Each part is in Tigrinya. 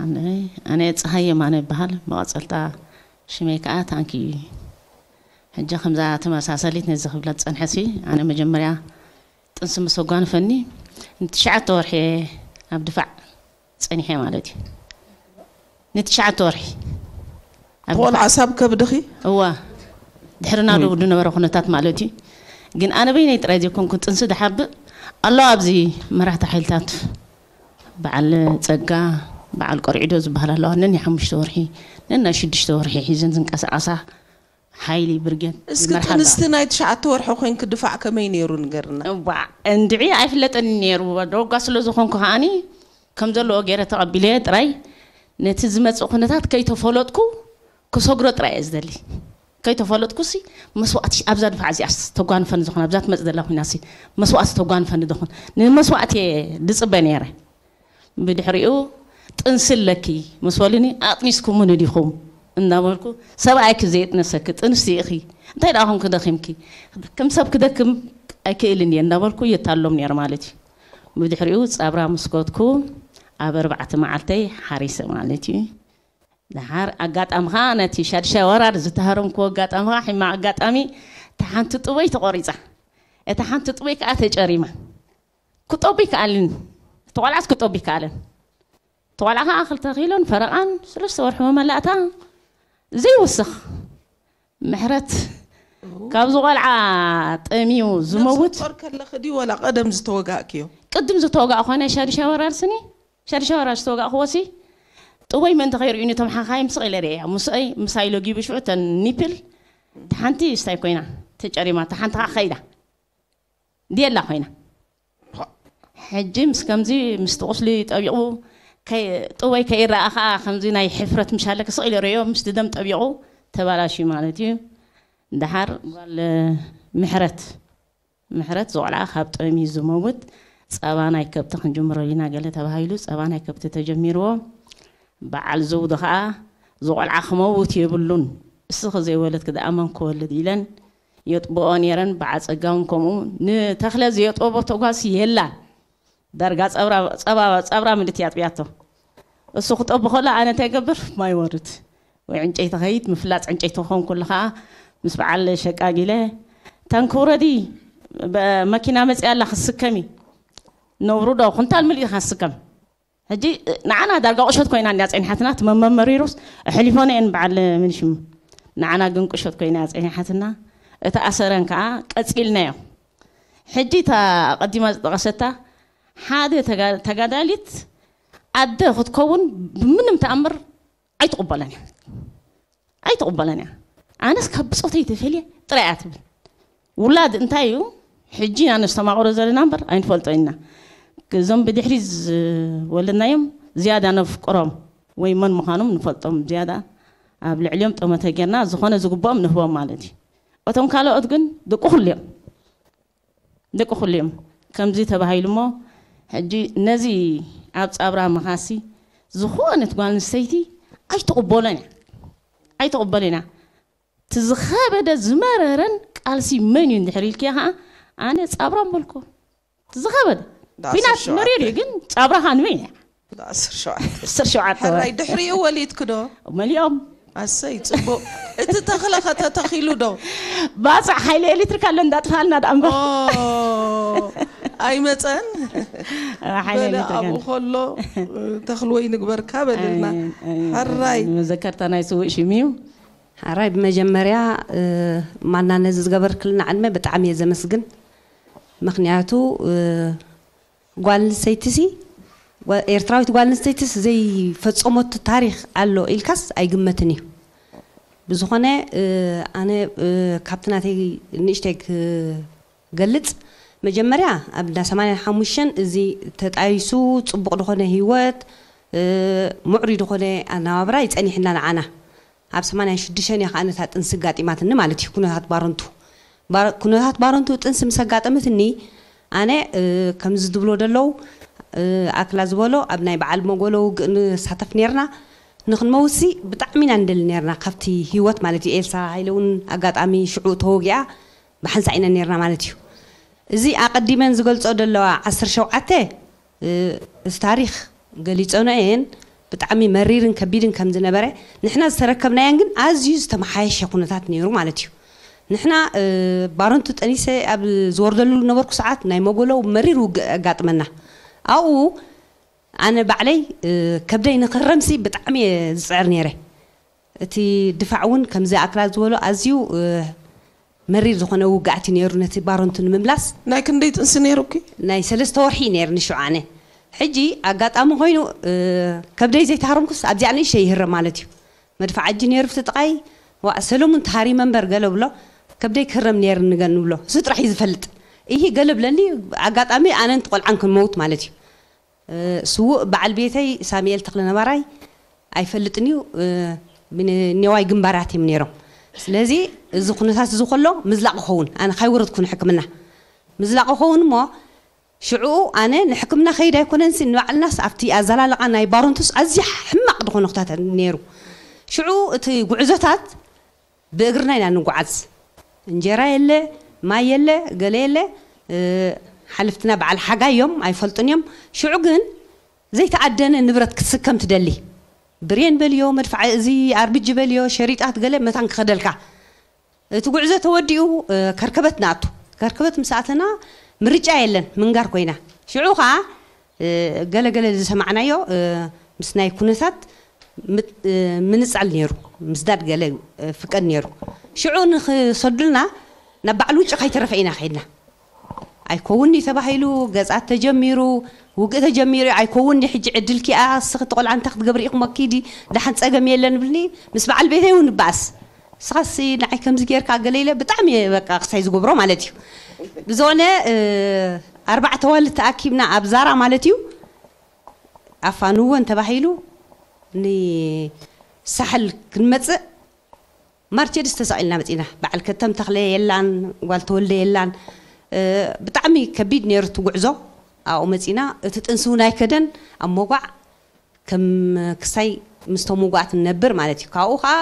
ኣነ ኣነ ፀሃይ የማነ ይበሃል። መቐፀልታ ሽመይ ከዓ ታንኪ እዩ። ሕጂ ከምዛ ተመሳሰሊት ነዚ ክብላ ዝፀንሐሲ፣ ኣነ መጀመርያ ጥንሲ ምስ ኣጓንፈኒ ንትሽዓተ ወርሒ ኣብ ድፋዕ ፀኒሐ ማለት እዩ። ንትሽዓተ ወርሒ ኣብ ትቆልዓ ድፋዕ። ሳብ ከብድኺ? እዋ፣ ድሕርና ዶ ዝነበረ ኩነታት ማለት እዩ። ግን ኣነ በይነይ ጥራይ ዘይኮንኩ ጥንሲ ድሓብእ ኣሎ ኣብዚ መራሕቲ ሓይልታት፣ በዓል ፀጋ፣ በዓል ቆርዒዶ ዝበሃል ኣለዋ። ነን ሓሙሽተ ወርሒ፣ ነን ናይ ሽዱሽተ ወርሒ ሒዘን ዝንቀሳቐሳ ሓይሊ ብርጌድ እስኪ ይመርሓ ኣለዋ። ጥንስቲ ናይ ትሽዓተ ወርሒ ኮይንኪ ድፋዕ ከመይ ነይሩ ንገርና። እዋ፣ እንድዒ ኣይፍለጠኒ ነይሩ። ዶጋ ስለ ዝኾንኩ ከዓኒ ከም ዘለዎ ገይረ ተቐቢለ ጥራይ ነቲ ዝመጽእ ኩነታት ከይተፈለጥኩ ክሰግሮ ጥራይ እየ ዝደሊ። ከይተፈለጥኩሲ መስዋእቲ ኣብዛ ድፋዕ እዚኣስ ተጓንፈኒ ዝኾን፣ ኣብዛ ትመጽእ ዘላ ኩናሲ መስዋእቲ ተጓንፈኒ ዝኾን፣ ንመስዋእቲ እየ ድጽበ ነይረ። ብድሕሪኡ ጥንሲ ኣለኪ ምስ በሉኒ፣ ኣጥኒስኩምኒ ዲኹም እንዳበልኩ፣ ሰብኣይኪ ዘየጥነሰኪ ጥንስቲ ኢኺ፣ እንታይ ደኣ ኹም ክደኺምኪ፣ ከም ሰብ ክደክም ኣይክእልን እየ እንዳበልኩ የታሎም ነይረ ማለት እዩ። ብድሕሪኡ ጻብራ ምስ ከድኩ ኣብ ኣርባዕተ መዓልተይ ሓሪሰ ማለት እዩ። ደሓር ኣጋጣሚ ኸዓ ነቲ ሻድሻይ ወራር ዝተሃረምክዎ ኣጋጣሚ ኸዓ፣ ሕማቕ ኣጋጣሚ፣ እታ ሓንቲ ጥበይ ተቖሪጻ፣ እታ ሓንቲ ጥበይ ከኣ ተጨሪማ። ክጠቡ ይከኣልን፣ እቲ ቆልዓስ ክጠቡ ይከኣልን። እቲ ቆልዓ ኸዓ ክልተ ኪሎን ፈረቓን ሰለስተ ወርሒ መመላእታ ዘይውስኽ ምሕረት፣ ካብዚ ቆልዓ ጠምዩ ነብሰ ዝመውት ጾር ከለኺ ድዩ ወላ ቀደም ዝተወጋእክዮ? ቅድም ዝተወጋእ ኾነ ሻድሻይ ወራር ስኒ፣ ሻድሻይ ወራር ዝተወጋእክዎ ሲ ጥወይ ምእንቲ ከይርእዩኒ እቶም ሓኻይም ስቕ ኢለ ርእያ። ምስኣይ፣ ምሳይ ለጊቡ ሽዑ እተን ኒፕል እታ ሓንቲ ስታይ ኮይና ተጨሪማ፣ እታ ሓንቲ ኸዓ ከይዳ ድየላ ኮይና። ሕጂ ምስ ከምዚ ምስቲ ቁስሊ ጠቢቑ ከይ-፣ ጥወይ ከይረኣ ኸዓ ከምዚ ናይ ሕፍረት ምሻለክ ስቕ ኢለ ርእዮ፣ ምስቲ ደም ጠቢቑ ተባላሽዩ ማለት እዩ። ደሓር ጓል ምሕረት፣ ምሕረት ዝቆልዓ ካብ ጠሚ ዝመውት ጸባ ናይ ከብቲ ክንጅምሮ ኢና ገለ ተባሂሉ፣ ጸባ ናይ ከብቲ ተጀሚርዎ። በዓል ዘውዲ ኸዓ ዝቆልዓ ክመውት የብሉን፣ እስኺ ዘይወለድኪ ደኣ መን ክወልድ ኢለን የጥብኦ ነይረን። በዓል ጸጋ እውን ከምኡ። ንተኽለ ዘየጥበቦ ተጓሲ የላን። ዳርጋ ጸብራ፣ ጸባ፣ ጸብራ ምልቲ ኣጥቢያቶ። እሱ ክጠቡ ከሎ ኣነ እንታይ ገብር? ማይ ወርድ ወይ ዕንጨይቲ ኸይድ፣ ምፍላጽ ዕንጨይቲ ክኸውን ከሎ ኸዓ ምስ በዓል ሸቃጊለ፣ "ታንኪ ውረዲ፣ በ-፣ መኪና መጺኣ ኣላ ክትስከሚ፣ ነውርዶ፣ ኩንታል ምልኢ ኢኻ ትስከም?" ሕጂ ንዓና ዳርጋ ቁሸት ኮይና እንድያ ጸኒሓትና፣ እቲ መመመሪሩስ ኣሕሊፎነ እየን በዓል ምንሽም። ንዓና ግን ቁሸት ኮይና እያ ጸኒሓትና። እቲ ኣሰረን ከኣ ቀጺልናዮ። ሕጂ እታ ቀዲማ ዝጠቐሰታ ሓደ ተጋ-፣ ተጋዳሊት ኣደ ክትከውን ብምንም ተኣምር ኣይትቕበለን እያ። ኣይትቕበለን እያ። ኣነስ ካብ ብጾተይ ተፈልየ ጥራይ እያ ትብል። ውላድ እንታይ እዩ? ሕጂ ኣነ ዝተማቕሮ ዘለና እምበር ኣይንፈልጦ ኢና። እዞም ብድሕሪ ዝወለድናዮም ዝያዳ ነፍቅሮም ወይ መን ምዃኖም ንፈልጦም ዝያዳ ኣብ ልዕሊኦም ጠመተ ጌርና ዝኾነ ዝግብኦም ንህቦም ማለት እዩ። እቶም ካልኦት ግን ደቂ ኩሉ እዮም። ደቂ ኩሉ እዮም። ከምዚ ተባሂሉ እሞ፣ ሕጂ ነዚ ኣብ ጻብራ ምኻሲ ዝኾነት ጓል ኣንስተይቲ ኣይትቕበሎን እያ። ኣይትቕበሎን እያ። እቲ ዝኸበደ ዝመረረን ቃልሲ መን እዩ እንድሕር ኢልክያ ኸዓ፣ ኣነ ጻብራ ምበልኩ። እቲ ዝኸበደ። ዳ ኲናት ዓሰርተ ሸውዓተ። መሪር እዩ፣ ግን ጻብራ ኸዓ ንበይና እያ። ዳ ዓሰርተ ሸውዓተ። ዓሰርተ ሸውዓተ ሕራይ ወርሒ። ድሕሪኡ ወሊድኪ ዶ? መሊኦም። ኣሰይ፣ ጽቡቕ። እቲ ተኽለ ኸ ተተኺሉ ዶ? ባጽዕ ሓይሊ ኤሌክትሪክ ኣሎ እንዳጥፋልና ደኣ እምበር። ኦ፣ ኣይመጸን? ሓይሊ በለ ኤሌክትሪክ ኣብኡ ኣሎ። ከሎ፣ ተኽሊ ወይ ንግበርካ በልልና። ኣይ፣ ኣይ፣ ሕራይ። መዘከርታ ናይ ስዉእ ሽም እዩ። ሕራይ፣ ብመጀመርያ፣ እ፣ ማና ነዚ ዝገበርክልና ዕድመ ብጣዕሚ እየ ዘመስግን። ምኽንያቱ፣ እ፣ ጓል ኣንስተይትሲ፣ ጓ-፣ ኤርትራዊት ጓል ኣንስተይትስ ዘይፈጸሞት ታሪኽ ኣሎ ኢልካስ ኣይግመትን እዩ። ብዝኾነ፣ እ፣ ኣነ፣ እ፣ ካብቲ ናተይ ንእሽተይ ክገልጽ፣ መጀመርያ ኣብ እንዳ ሰማንያን ሓሙሽተን እዚ ተጣይሱ ጽቡቕ ዝኾነ ህይወት፣ እ፣ ምዕሩይ ዝኾነ ኣነባብራ ይጸኒሕና ንዓና። ኣብ ሰማንያን ሽዱሽተን እያ ከኣ ነታ ጥንሲ ኣጋጢማትኒ ማለት እዩ፣ ኩነታት ባረንቱ። ባረ-፣ ኩነታት ባረንቱ ጥንሲ ምስ ኣጋጠመትኒ፣ ኣነ፣ እ፣ ከምዚ ዝብሎ ደለዉ፣ እ፣ ኣክላ ዝበሎ፣ ኣብ ናይ በዓል መጎሎ ውግእ ንሳተፍ ኔርና። ንኽንመውትሲ ብጣዕሚ ኢና ንደሊ ኔርና፣ ካብቲ ህይወት ማለት እዩ። ኤልሳ ሃይለ እውን ኣጋጣሚ ሽዑ ተወጊኣ፣ ብሓንሳእ ኢና ኔርና ማለት እዩ። እዚ ኣቐዲመን ዝገልጾ ደለዋ ዓሰርተ ሸውዓተ፣ እ፣ እዚ ታሪኽ ገሊጸኖ እየን። ብጣዕሚ መሪርን ከቢድን ከም ዝነበረ፣ ንሕና ዝተረከብናየን ግን ኣዝዩ ዝተመሓየሸ ኩነታት ነይሩ ማለት እዩ። ንሕና ባሮንቱ ጠኒሰ ኣብ ዝወርደሉ ዝነበርኩ ሰዓት ናይ መጎሎ መሪር ውግእ ኣጋጥመና። ኣብኡ ኣነ ባዕለይ ከብደይ ንክረምሲ ብጣዕሚ እየ ዝፅዕር ነይረ። እቲ ድፋዕ እውን ከምዚ ኣክላ ዝበሎ ኣዝዩ መሪር ዝኾነ ውግኣት እዩ ነይሩ ነቲ ባሮንቱ ንምምላስ። ናይ ክንደይ ጥንሲ ነይሩኪ? ናይ ሰለስተ ወርሒ እዩ ነይርኒ ሽዑ ኣነ። ሕጂ ኣጋጣሚ ኮይኑ ከብደይ ዘይተሃረምኩስ ኣብዚኣ ንእሽተይ ይህረም ማለት እዩ። መድፋዕ እጂ ነይሩ ብቲ ጥቓይ። ዋእ ሰለሙን ተሃሪመ እምበር ገለ ብሎ። ከብደይ ክህረም ነይርኒ ገለ ንብሎ፣ እሱ ጥራሕ እዩ ዝፈልጥ። ኢሂ ገለ ብለኒ። ኣጋጣሚ ኣነን እቲ ቆልዓን ክንመውት ማለት እዩ። ስዉእ በዓል ቤተይ ሳሙኤል ተኽለነባራይ ኣይፈልጥን እዩ። ብኔዋይ ግንባራት እዮም ነይሮም። ስለዚ እዚ ኩነታት እዚ ከሎ ምዝላቕ ክኸውን፣ ኣነ ካይወረድኩ ንሕክምና ምዝላቕ ክኸውን እሞ ሽዕኡ ኣነ ንሕክምና ከይድ ኣይኮነንሲ ንባዕልናስ ኣብቲ ኣዘላልቓ ናይ ባሮንቱስ ኣዝያ ሕማቕ ዝኾነ ኩነታት ነይሩ። ሽዑ እቲ ጉዕዞታት ብእግርና ኢና ንጓዓዝ። እንጀራ የለ፣ ማይ የለ፣ ገለ የለ። ሓለፍትና በዓል ሓጋይ እዮም ኣይፈልጡን እዮም። ሽዑ ግን ዘይተኣደነ ንብረት ክትስከም ትደሊ። ብሬን በልዮ፣ መድፍዓ እዚ ኣርቢጂ በልዮ፣ ሸሪጣት ገለ መታን ክኸደልካ። እቲ ጉዕዞ ተወዲኡ ከርከበት ንኣቱ። ከርከበት ምስ ኣተና ምርጫ የለን፣ ምንጋር ኮይና። ሽዑ ኸዓ ገለ ገለ ዝሰማዕናዮ ምስ ናይ ኩነታት ምንጻል ነይሩ፣ ምስዳድ ገለ ፍቀድ ነይሩ። ሽዑ ንኽሰዱልና ናብ በዓል ውጭ ካይተረፈ ኢና ከይድና። ኣይከውን እዩ ተባሂሉ፣ ገጻት ተጀሚሩ፣ ውግእ ተጀሚሩ። ኣይከውን እዩ ሕጂ ዕድልኪ እያ፣ እስኺ እቲ ቆልዓ እንታይ ክትገብሪ ኢኹም ኣኪዲ፣ ደሓን ጸገም የለን ብልኒ። ምስ በዓል ቤተይ እውን ንበኣስ። ንስኻሲ ንዓይ ከምዚ ጌርካ ገለ ኢለ ብጣዕሚ እየ በቃ ክሳይ ዝገብሮ ማለት እዩ። ብዝኾነ ኣርባዕተ ዋልድ ተኣኪብና ኣብ ዛራ ማለት እዩ ኣፋንወን ተባሂሉ ንሳሕል ክንመጽእ ማርቸዲስ ተሰቒልና መፂና። በዓል ከተም ተኽለ የላን፣ ጓል ተወልደ የላን። ብጣዕሚ ከቢድ ነይሩ እቲ ጉዕዞ። ኣብኡ መፂና፣ እቲ ጥንሲ እውን ኣይከደን፣ ኣብ መጓዕ ከም ክሳይ ምስቶም ውጉኣት ንነብር ማለት እዩ። ካብኡ ከዓ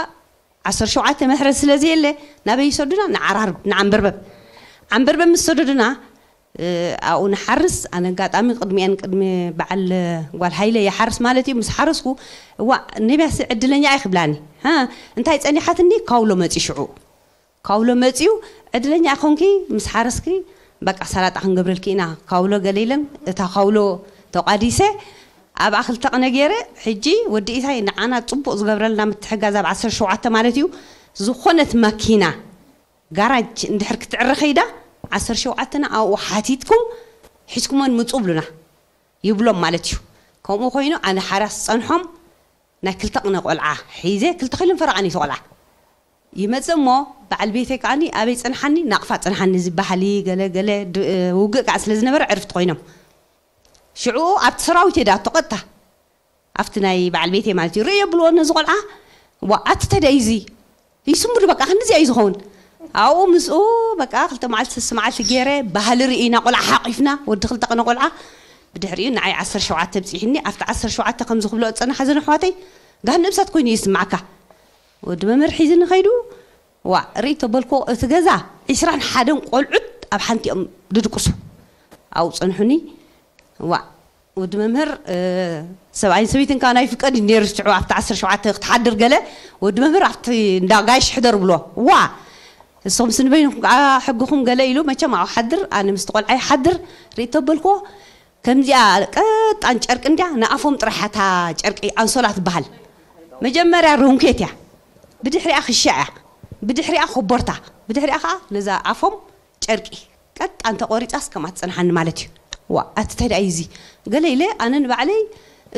ዓሰርተ ሸውዓተ መሕረስ ስለ ዘየለ ናበይ ይሰዱና? ንዓራርብ፣ ንዓንበርበብ። ዓንበርበብ ምስ ሰደዱና ኣብኡ ንሓርስ። ኣነ ኣጋጣሚ ቅድሚአን ቅድሚ በዓል ጓል ሃይለ ይሓርስ ማለት እዩ። ምስ ሓረስኩ እዋ ነቢያስ ዕድለኛ እየ ክብላኒ። ሃ እንታይ ጸኒሓትኒ? ካውሎ መጺ ሽዑ ካውሎ መጺኡ ዕድለኛ ኮንኪ ምስ ሓረስኪ በቃ ሰላጣ ክንገብረልኪ ኢና ካውሎ ገለ ኢለን እታ ካውሎ ተቋዲሰ ኣብኣ ክልተ ቅነ ገይረ። ሕጂ ወዲ ኢታይ ንዓና ጽቡቕ ዝገብረልና ምትሕጋዝ ኣብ ዓሰርተ ሸውዓተ ማለት እዩ ዝኾነት ማኪና ጋራጅ እንድሕር ክትዕረ ከይዳ ዓሰርተ ሸውዓተና ኣብኡ ሓቲትኩም ሒዝኩመን ምፁ ብሉና ይብሎም ማለት እዩ። ከምኡ ኮይኑ ኣነ ሓራስ ዝፀንሖም ናይ ክልተ ቅነ ቆልዓ ሒዘ ክልተ ኪሎን ፈረቓን እዩ እቲ ቆልዓ ይመፅእ እሞ በዓል ቤተይ ከዓኒ ኣበይ ፀንሓኒ ናቕፋ ፀንሓኒ እዚ ባህሊ ገለ ገለ ውግእ ከዓ ስለ ዝነበረ ዕርፍቲ ኮይኖም ሽዑ ኣብቲ ሰራዊት እየ ዳቶ ቀጥታ ኣብቲ ናይ በዓል ቤተይ ማለት እዩ ርእዮ ብልዎ ነዚ ቆልዓ ዋ ኣቲ ተደይ እዚ ይስምዱ በቃ ክንዲዚ እዩ ዝኸውን ኣብኡ ምስኡ በቃ ክልተ መዓልቲ ሰስ መዓልቲ ገይረ ባህሊ ርኢና ቆልዓ ሓቂፍና ወዲ ክልተ ቅነ ቆልዓ ብድሕሪኡ ንዓይ ዓሰርተ ሸውዓተ ብፂሕኒ ኣብቲ ዓሰርተ ሸውዓተ ከም ዝኽብሎ ዝፀናሓ ዘን ኣሕዋተይ ጋህነብ እሳት ኮይኑ ይስማዓካ ወዲ መምህር ሒዝኒ ከይዱ ዋ ርኢ ተበልኮ እቲ ገዛ ዒስራን ሓደን ቆልዑት ኣብ ሓንቲ እዮም ድድቅሱ ኣብኡ ፀንሑኒ ዋ ወዲ መምህር ሰብኣይን ሰበይትን ካብ ናይ ፍቀድ እዩ ነይሩ ሽዑ ኣብቲ ዓሰርተ ሸውዓተ ክትሓድር ገለ ወዲ መምህር ኣብቲ እንዳ ጋይሽ ሕደር ብሎ ዋ እሶም ስንበይንኩም ከዓ ሕግኹም ገለ ኢሉ መቸም ኣብኡ ሓድር ኣነ ምስቲ ቆልዓ ይሓድር ርኢ ተበልኮ ከምዚኣ ቀጣን ጨርቂ እንዲያ ንኣፎም ጥራሕ እታ ጨርቂ ኣንሶላ ትበሃል መጀመርያ ሮንኬት እያ ብድሕሪኣ ክሻ እያ ብድሕሪኣ ኮቦርታ ብድሕሪኣ ከዓ ነዛ ኣፎም ጨርቂ ቀጣን ተቆሪፃስ ከምኣ ትፀንሓኒ ማለት እዩ ዋ ኣቲ እንታይ ደኣ እዩ እዚ ገለ ኢለ ኣነ ንባዕለይ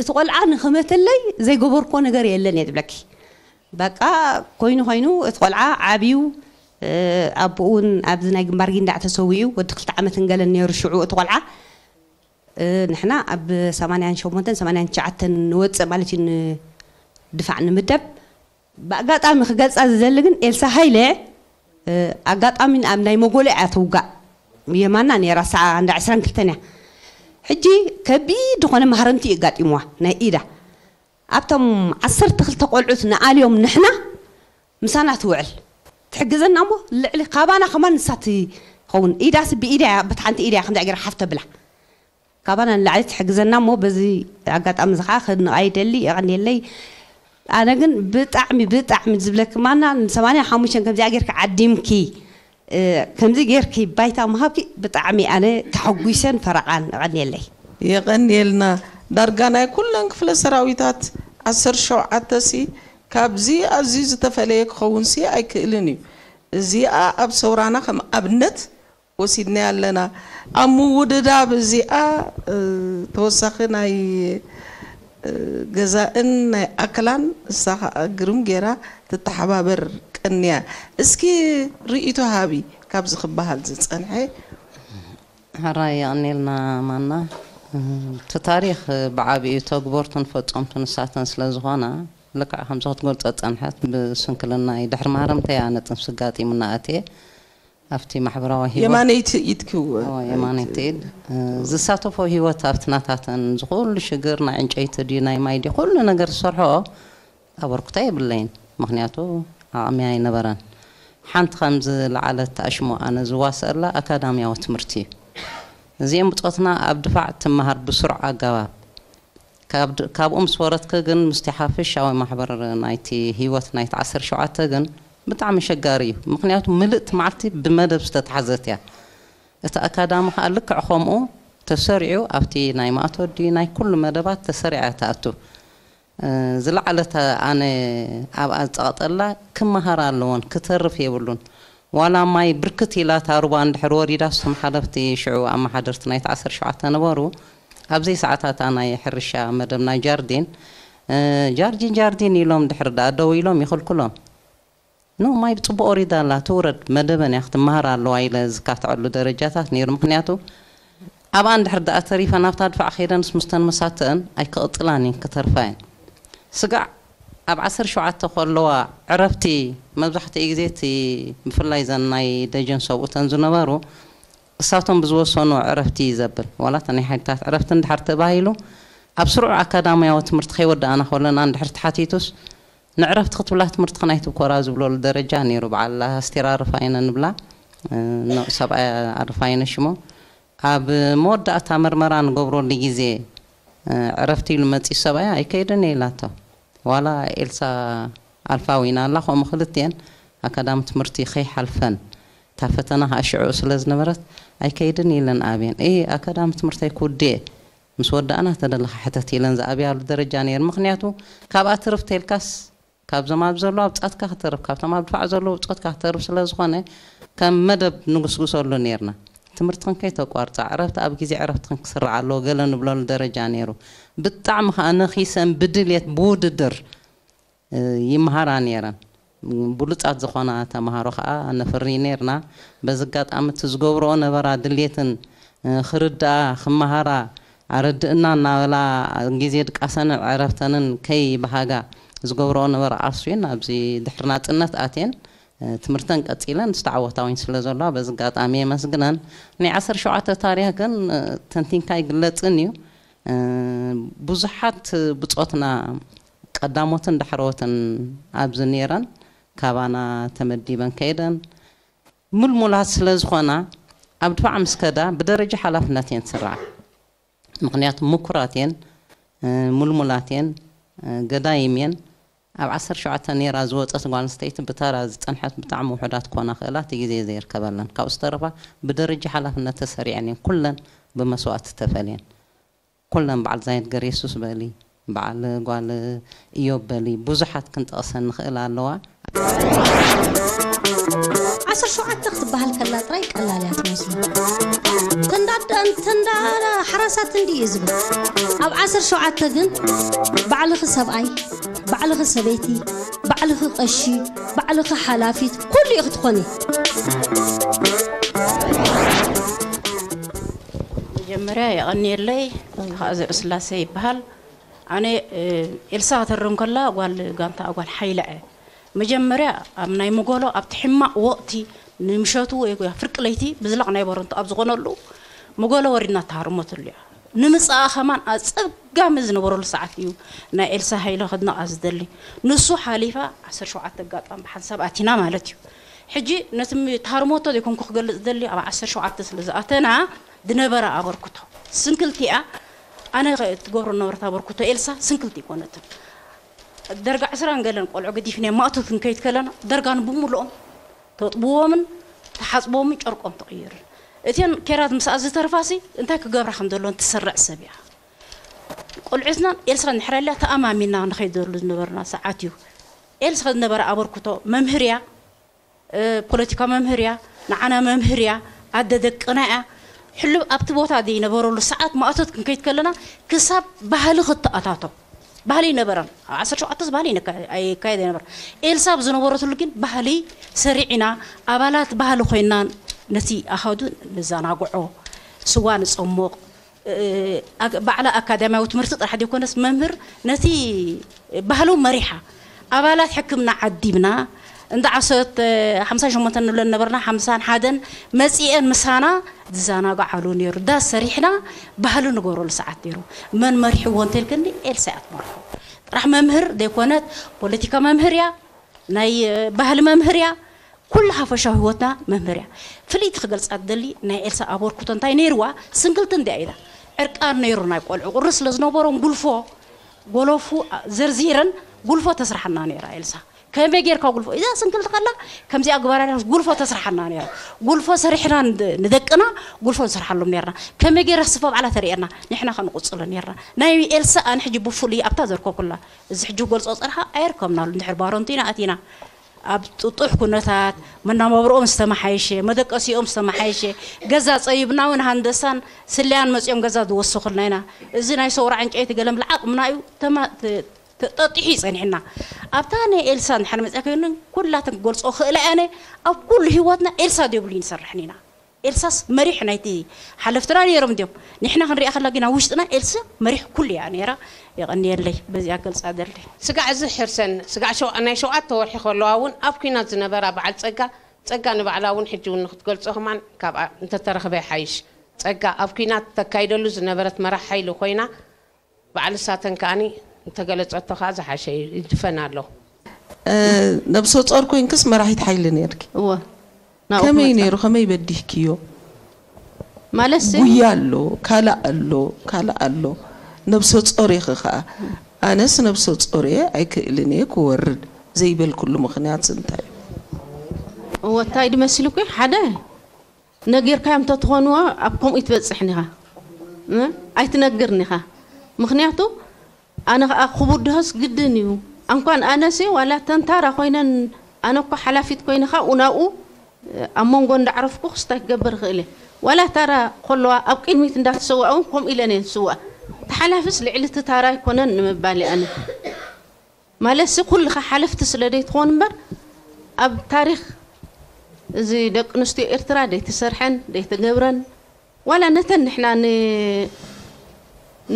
እቲ ቆልዓ ንክመተለይ ዘይገበርኮ ነገር የለን እየ ትብለኪ በቃ ኮይኑ ኮይኑ እቲ ቆልዓ ዓብዩ ኣቦኡ እውን ኣብዚ ናይ ግንባር ጊንዳዕ ተሰዊኡ ወዲ ክልተ ዓመትን ገለን ነይሩ ሽዑ እቲ ቆልዓ ንሕና ኣብ ሰማንያን ሸሞንተን ሰማንያን ትሽዓተን ንወፅእ ማለት እዩ ንድፋዕ ንምደብ ብኣጋጣሚ ክገልፃ ዝደሊ ግን ኤልሳ ሃይለ ኣጋጣሚ ኣብ ናይ መጎለ እያ ትውጋእ የማና ነይራ ሰዓ እንዳ ዕስራን ክልተን እያ ሕጂ ከቢድ ዝኾነ ማህረምቲ እዩ ኣጋጢምዋ ናይ ኢዳ ኣብቶም ዓሰርተ ክልተ ቆልዑት ንኣልዮም ንሕና ምሳና ትውዕል ትሕግዘና እሞ ልዕሊ ካባና ከማን ንሳ ትኸውን ኢዳስ ብኢዳ እያ በቲ ሓንቲ ኢዳ እያ ከምዚኣ ገይራ ሓፍ ተብላ ካባና ንላዕሊ ትሕግዘና እሞ በዚ ኣጋጣሚ እዚ ከዓ ክድንቓ ይደሊ። የቐንየለይ። ኣነ ግን ብጣዕሚ ብጣዕሚ ዝብለኪ ማና ንሰማንያ ሓሙሽተ ከምዚኣ ጌርኪ ዓዲምኪ እ፣ ከምዚ ጌርኪ ባይታ ምሃብኪ ብጣዕሚ ኣነ ተሐጒሰን ፈረቓን። የቐንየለይ። የቐንየልና። ዳርጋ ናይ ኩለን ክፍለ ሰራዊታት ዓሰርተ ሸውዓተ ሲ ካብዚ ኣዝዩ ዝተፈለየ ክኸውን ሲ ኣይክእልን እዩ። እዚኣ ኣብ ሰውራና ከም ኣብነት ወሲድናያ ኣለና። ኣብ ምውድዳብ እዚኣ እ፣ ተወሳኺ ናይ እ፣ ገዛእን ናይ ኣክላን እሳ ኸዓ ግርም ጌራ ትተሓባበር ቀንያ። እስኪ ርእይቶ ሃቢ ካብዚ ክበሃል ዝጸንሐ። ሕራይ የቐንየልና ማና። እቲ ታሪኽ ብዓቢኡ ተግበርቱን ፈጸምቱን ንሳተን ስለ ዝኾና ልክዕ ከምዚ ክትገልጾ ጸንሐት ብስንክልናይ ድሕሪ ማረምተይ ኣነ ጥንሲ ኣጋጢሙና ኣትየ ኣብቲ ማሕበራዊ ህይወት የማነይቲ ኢድኪ እወ። ኦ፣ የማነይቲ ኢድ እ፣ ዝሳተፎ ህይወት ኣብቲ ናታተን ዝኹሉ ሽግር ናይ ዕንጨይቲ ድዩ ናይ ማይ ድዩ ኩሉ ነገር ዝሰርሖ ኣበርክቶ የብለይን። ምክንያቱ ዓቕሚ ኣይነበረን። ሓንቲ ከም ዝለዓለት ኣሽሙ ኣነ ዝዋሰኣላ ኣካዳምያዊ ትምህርቲ እዩ። እዚኦም ብጾትና ኣብ ድፋዕ ትመሃር ብስሩዕ ኣገባብ ካብ ድ- ካብኡ ምስ ወረድኪ ግን ምስቲ ሓፈሻዊ ማሕበር ናይቲ ህይወት ናይቲ ዓሰርተ ሸውዓተ ግን ብጣዕሚ ኣሸጋሪ እዩ። ምክንያቱ ምልእቲ መዓልቲ ብመደብ ዝተታሕዘት እያ። እቲ ኣካዳሚ ከዓ ልክዕ ከምኡ ተሰሪዑ ኣብቲ ናይ ማእቶት ድዩ ናይ ኩሉ መደባት ተሰሪዓ እያ ትኣቱ። እ፣ ዝለዓለት ኣነ ኣብኣ ዝፀቐጠላ ክመሃር ኣለዎን ክተርፍ የብሉን። ዋላ ማይ ብርክት ኢላ እታ ሩባ እንድሕር ወሪዳ እሶም ሓለፍቲ ሽዑ ኣመሓደርቲ ናይቲ ዓሰርተ ሸውዓተ ነበሩ። ኣብዘይ ሰዓታታ ናይ ሕርሻ መደብ ናይ ጃርዲን እ፣ ጃርዲን ጃርዲን ኢሎም ድሕር ደኣ ደው ኢሎም ይኽልክሎም። ኖ ማይ ብፅቡቅ ወሪዳ ኣላ ትውረድ መደበን እያ ክትመሃር ኣለዋ ኢለ ዝካትዐሉ ደረጃታት ነይሩ። ምክንያቱ ኣብኣ እንድሕር ደኣ ተሪፈን ኣብታ ድፋዕ ከይደንስ ምስተን መሳተአን ኣይክቕፅላን እየን ክተርፋ እየን። ስጋዕ ኣብ ዓሰርተ ሸውዓተ ከለዋ ዕረፍቲ መብዛሕትኡ ግዜ እቲ ብፍላይ ዘን ናይ ደጀን ሰብኡተን ዝነበሩ እሳቶም ብዝወሰኑ ዕረፍቲ እዩ ዘብል ዋላ እታ ናይ ሓይልታት ዕረፍቲ እንድሕር ተባሂሉ ኣብ ስሩዕ ኣካዳሚያዊ ትምህርቲ ከይወዳእና ከለና እንድሕር ተሓቲቱስ ንዕረፍቲ ክትብላ ትምህርቲ ክናይ ትብኮራ ዝብለሉ ደረጃ ነይሩ። በዓል ኣስቴር ኣረፋይነ ንብላ እ፣ ኖ፣ ሰብኣይ ኣረፋይነ ሽሞ ኣብ መወዳእታ መርመራ ንገብረሉ ግዜ እ፣ ዕረፍቲ ኢሉ መፂኡ ሰብኣያ ኣይከይድን እየ ኢላቶ። ዋላ ኤልሳ ኣልፋዊና ኣላ ከምኡ ክልቲኤን ኣካዳሚ ትምህርቲ ከይሓልፈን እታ ፈተና ከዓ ሽዑ ስለ ዝነበረት ኣይከይድን ኢለን ኣብየን። እይ ኣካዳሚ ትምህርተይ ክውድየ ምስ ወዳእና ተደለኻ ሕተት ኢለን ዝኣብያሉ ደረጃ ነይሩ። ምክንያቱ ካብኣ ትርፍ ተልካስ ካብዞም ኣብ ዘለዉ ኣብ ፃትካ ክተርፍ ካብቶም ኣብ ድፋዕ ዘለዉ ብፆትካ ክተርፍ ስለ ዝኾነ ከም መደብ ንጉስጉሰሉ ነይርና። ትምህርትኽን ከይተቋርፃ ዕረፍቲ ኣብ ግዜ ዕረፍትኽን ክስራዕ ኣለዎ ገለ ንብለሉ ደረጃ ነይሩ። ብጣዕሚ ከዓ ነኺሰን ብድልየት ብውድድር እ፣ ይመሃራ ነይረን። ብሉፃት ዝኾና ተምሃሮ ከዓ ነፍሪ ነይርና። በዚ ኣጋጣሚ እቲ ዝገብርኦ ነበራ ድልየትን እ፣ ክርድኣ ክመሃራ ኣረድእና እናበላ ግዜ ድቃሰንን ዕረፍተንን ከይበሃጋ ዝገብርኦ ነበረ ኣስዩን ኣብዚ ድሕሪ ናፅነት ኣትየን እ፣ ትምህርተን ቀፂለን ዝተዓወታ እውን ስለ ዘለዋ በዚ ኣጋጣሚ የመስግነን። ናይ ዓሰርተ ሸውዓተ ታሪክ ግን እ፣ ተንቲንካ ኣይግለፅን እዩ። እ፣ ብዙሓት ብፆትና ቀዳሞትን ዳሕረዎትን ኣብዚ ነይረን ካባና ተመዲበን ከይደን ምልሙላት ስለ ዝኾና ኣብ ድፋዕ ምስ ከዳ ብደረጃ ሓላፍነት እየን ዝስርዓ። ምኽንያቱ ምኩራት እየን፣ እ፣ ምልሙላት እየን፣ እ፣ ገዳይም እየን። ኣብ ዓሰርተ ሸውዓተ ነይራ ዝወፀት ጓል ኣንስተይቲ ብተራ ዝፀንሐት ብጣዕሚ ውሑዳት ክኾና ክእላ እቲ ግዜ ዘየርከበለን። ካብኡ ዝተረፋ ብደረጃ ሓላፍነት ተሰሪዐን እየን ኩለን ብመስዋእቲ ተፈልየን። ኩለን በዓል ዛይድ ገርየሱስ በሊ፣ በዓል ጓል እዮብ በሊ ብዙሓት ክንጠቕሰን ንኽእል ኣለዋ። ዓሰርተ ሸውዓተ ክትበሃል ከላ ጥራይ ቀላል እያ ትመስሉ። ተንዳደን ተንዳ ሓራሳት እንዲ እዩ ዝብል። ኣብ ዓሰርተ ሸውዓተ ግን ባዕልኺ ሰብኣይ፣ ባዕልኺ ሰበይቲ፣ ባዕልኺ ቀሺ፣ ባዕልኺ ሓላፊት ኩሉ ኢኺ ትኾኒ። መጀመርያ የቐንየለይ። ተኻእዚ ስላሴ ይበሃል። ኣነ እ፣ ኤልሳ ከተርም ከላ ጓል ጋንታ ጓል ሓይለ እየ። መጀመርያ ኣብ ናይ ምጎሎ ኣብቲ ሕማቕ ወቕቲ ንምሸቱ ወይ ጎያ ፍርቂ ለይቲ ብዝላቕ ናይ በረንቱ ኣብ ዝኾነሉ ምጎሎ ወሪድና ተሃርሞትሉ እያ። ንምጻኣ ከማን ኣጸጋሚ ዝነበረሉ ሰዓት እዩ። ናይ ኤልሳ ሃይለ ከድንቓ ዝደሊ ንሱ ሓሊፋ ዓሰርተ ሸውዓተ ኣጋጣሚ ብሓንሳብ ኣቲና ማለት እዩ። ሕጂ ነቲ ም- ተሃርሞቶ ዘይኮንኩ ክገልጽ ደሊ ኣብ ዓሰርተ ሸውዓተ ስለ ዝኣተና ዝነበረ ኣበርክቶ ስንክልቲ እያ። ኣነ ትገብሮ ነበረት ኣበርክቶ ኤልሳ ስንክልቲ ይኮነትን። ደርጋ ዕስራን ገለን ቆልዑ ገዲፍና ማእቶት ክንከይድ ከለና ደርጋን ብምልኦም ተጥብዎምን ተሓፅቦምን ጨርቆም ተቕይርን። እተን ኬራት ምስኣ ዝተርፋሲ እንታይ ክገብራ ከም ዘለዎን ትስርዕ ሰብ እያ። ቆልዑትና ኤልሳ ንሕረላ ተኣማሚና ንኸይደሉ ዝነበርና ሰዓት እዩ። ኤልሳ ዝነበረ ኣበርክቶ መምህር እያ። ፖለቲካ መምህር እያ፣ ንዓና መምህር እያ፣ ኣደ ደቅና እያ። ሕሉብ ኣብቲ ቦታ ዘይነበረሉ ሰዓት ማእቶት ክንከይድ ከለና ክሳብ ባህሊ ክተኣታቶ ባህሊ ይነበረን። ኣብ ዓሰርተ ሸውዓተ ባህሊ ኣይካየደ ነበር። ኤልሳ ኣብ ዝነበረትሉ ግን ባህሊ ሰሪዕና ኣባላት ባህሊ ኮይና ነቲ ኣሃዱ ንዘናግዖ፣ ስዋ ንፀሙቕ፣ ባዕላ ኣካዳሚያዊ ትምህርቲ ጥራሕ ዘይኮነስ መምህር ነቲ ባህሉ መሪሓ ኣባላት ሕክምና ዓዲምና እንዳ ዓሰርተ ሓምሳ ሸሞንተ ንብለን ነበርና ሓምሳን ሓደን መፂኤን ምሳና ዝዘናግዓሉ ነይሩ። ዳስ ሰሪሕና ባህሉ ንገብረሉ ሰዓት ነይሩ። መን መሪሕዎ እንተልክኒ ኤልሳ እያ ትመርሖ። ጥራሕ መምህር ዘይኮነት ፖለቲካ መምህር እያ፣ ናይ ባህሊ መምህር እያ። ኩሉ ሓፈሻዊ ህይወትና መምህር እያ። ፍልይቲ ክገልፃ ትደሊ ናይ ኤልሳ ኣበርክቶ እንታይ ነይርዋ? ስንግልቲ እንድያ ኢላ። ዕርቃን ነይሩ ናይ ቆልዑ ቁሪ ስለ ዝነበሮም ጉልፎ ጎለፉ ዘርዚረን ጉልፎ ተስርሓና ነይራ ኤልሳ። ከመይ ጌርካ ጉልፎ እዛ ስንግልቲ ከላ ከምዚኣ ግበራ ኢላ ጉልፎ ተስርሓና ነይራ። ጉልፎ ሰሪሕና ንደቅና ጉልፎ ንሰርሓሎም ነርና። ከመይ ጌራ ስፈ ባዕላ ተርእየና ንሕና ከንቁፅሎ ነርና። ናይ ኤልሳ ኣነ ሕጂ ብፍሉይ ኣብታ ዘርከኩላ እዚ ሕጂ ገልፆ ፀርሓ ኣየርከብናሉ እንድሕር ባሮንቲና ኣቲና ኣብ ጥጡሕ ኩነታት መናባብሮኦም ዝተመሓየሸ፣ መደቀሲኦም ዝተመሓየሸ፣ ገዛ ጸቢብና እውን ሃንደሳን ስለያን መጺኦም ገዛ ዝወሰኹልና ኢና። እዚ ናይ ሰውራ ዕንጨይቲ ገለ ምልዓቕ ምናዩ ተማ-፣ ተ-፣ ተጠጢሑ ይጸኒሕና። ኣብታ ናይ ኤልሳ እንድሕር መጺኣ ከይኑ ኩላተን ክገልጾ ክእላ እየ ኣነ ኣብ ኩሉ ህይወትና ኤልሳ ደብሉ ይንሰርሕን ኢና። ኤልሳስ መሪሕ ናይቲ ሓለፍትና ነይሮም እንዲዮም። ንሕና ክንሪኣ ከላ ግን ኣብ ውሽጥና ኤልሳ መሪሕ ኩሉ እያ ነይራ። የቐንየለይ በዚኣ ገልጻ ደለይ። ስጋዕ እዚ ሕርሰን ስጋዕ ሸው-፣ ናይ ሸውዓተ ወርሒ ከለዋ እውን ኣብ ኲናት ዝነበራ በዓል ጸጋ፣ ጸጋ ንባዕላ እውን ሕጂ እውን ንክትገልጾ ከማን ካብኣ እንተተረኽበ ይሓይሽ። ጸጋ ኣብ ኲናት ተካይደሉ ዝነበረት መራሕ ሓይሊ ኮይና በዓል እሳተን ከኣኒ እንተገለጸቶ ከኣ ዝሓሸ እዩ፣ ይድፈን ኣሎ። እ፣ ነብሰ ጾር ኮይንክስ መራሒት ሓይሊ ነርኪ። እወ። ናብኡ ከመይ ክመጽእ። ነይሩ? ከመይ በዲህክዮ? ማለት ሲ ጉያ ኣሎ፣ ካልእ ኣሎ፣ ካልእ ኣሎ። ነብሰ ጾር ኢኺ ኸኣ። ኣነስ ነብሰ ጾር እየ፣ ኣይክእልን እየ ክወርድ ዘይበልኩሉ ምኽንያት እንታይ እዩ? እወ፣ እንታይ ድመሲልኩ? ሓደ ነጊርካዮም ተትኾንዎ ኣብ ከምኡ ይትበጽሕን ኢኻ። እ? ኣይትነግርን ኢኻ። ምኽንያቱ ኣነ ኸኣ ክቡድሆስ ግድን እዩ። ኣንኳን ኣነሲ ዋላ ተንታራ ኮይነን ኣነ እኮ ሓላፊት ኮይነ ኻብኡ ናብኡ ኣብ መንጎ እንዳዕረፍኩ ክስታይ ክገብር ይኽእል እየ። ዋላ ታራ ከለዋ ኣብ ቅድሚት እንዳተሰውኣ እውን ከምኡ ኢለን እየን ዝስውኣ። ተሓላፍስ ልዕሊ እቲ ታራ ኣይኮነን ንምባል እየ ኣነ። ማለትሲ ኩልኻ ሓለፍቲ ስለ ዘይትኾን እምበር ኣብ ታሪኽ እዚ ደቂ ኣንስትዮ ኤርትራ ደይተሰርሐን ደይተገብረን ዋላ ነተን ንሕና ን-፣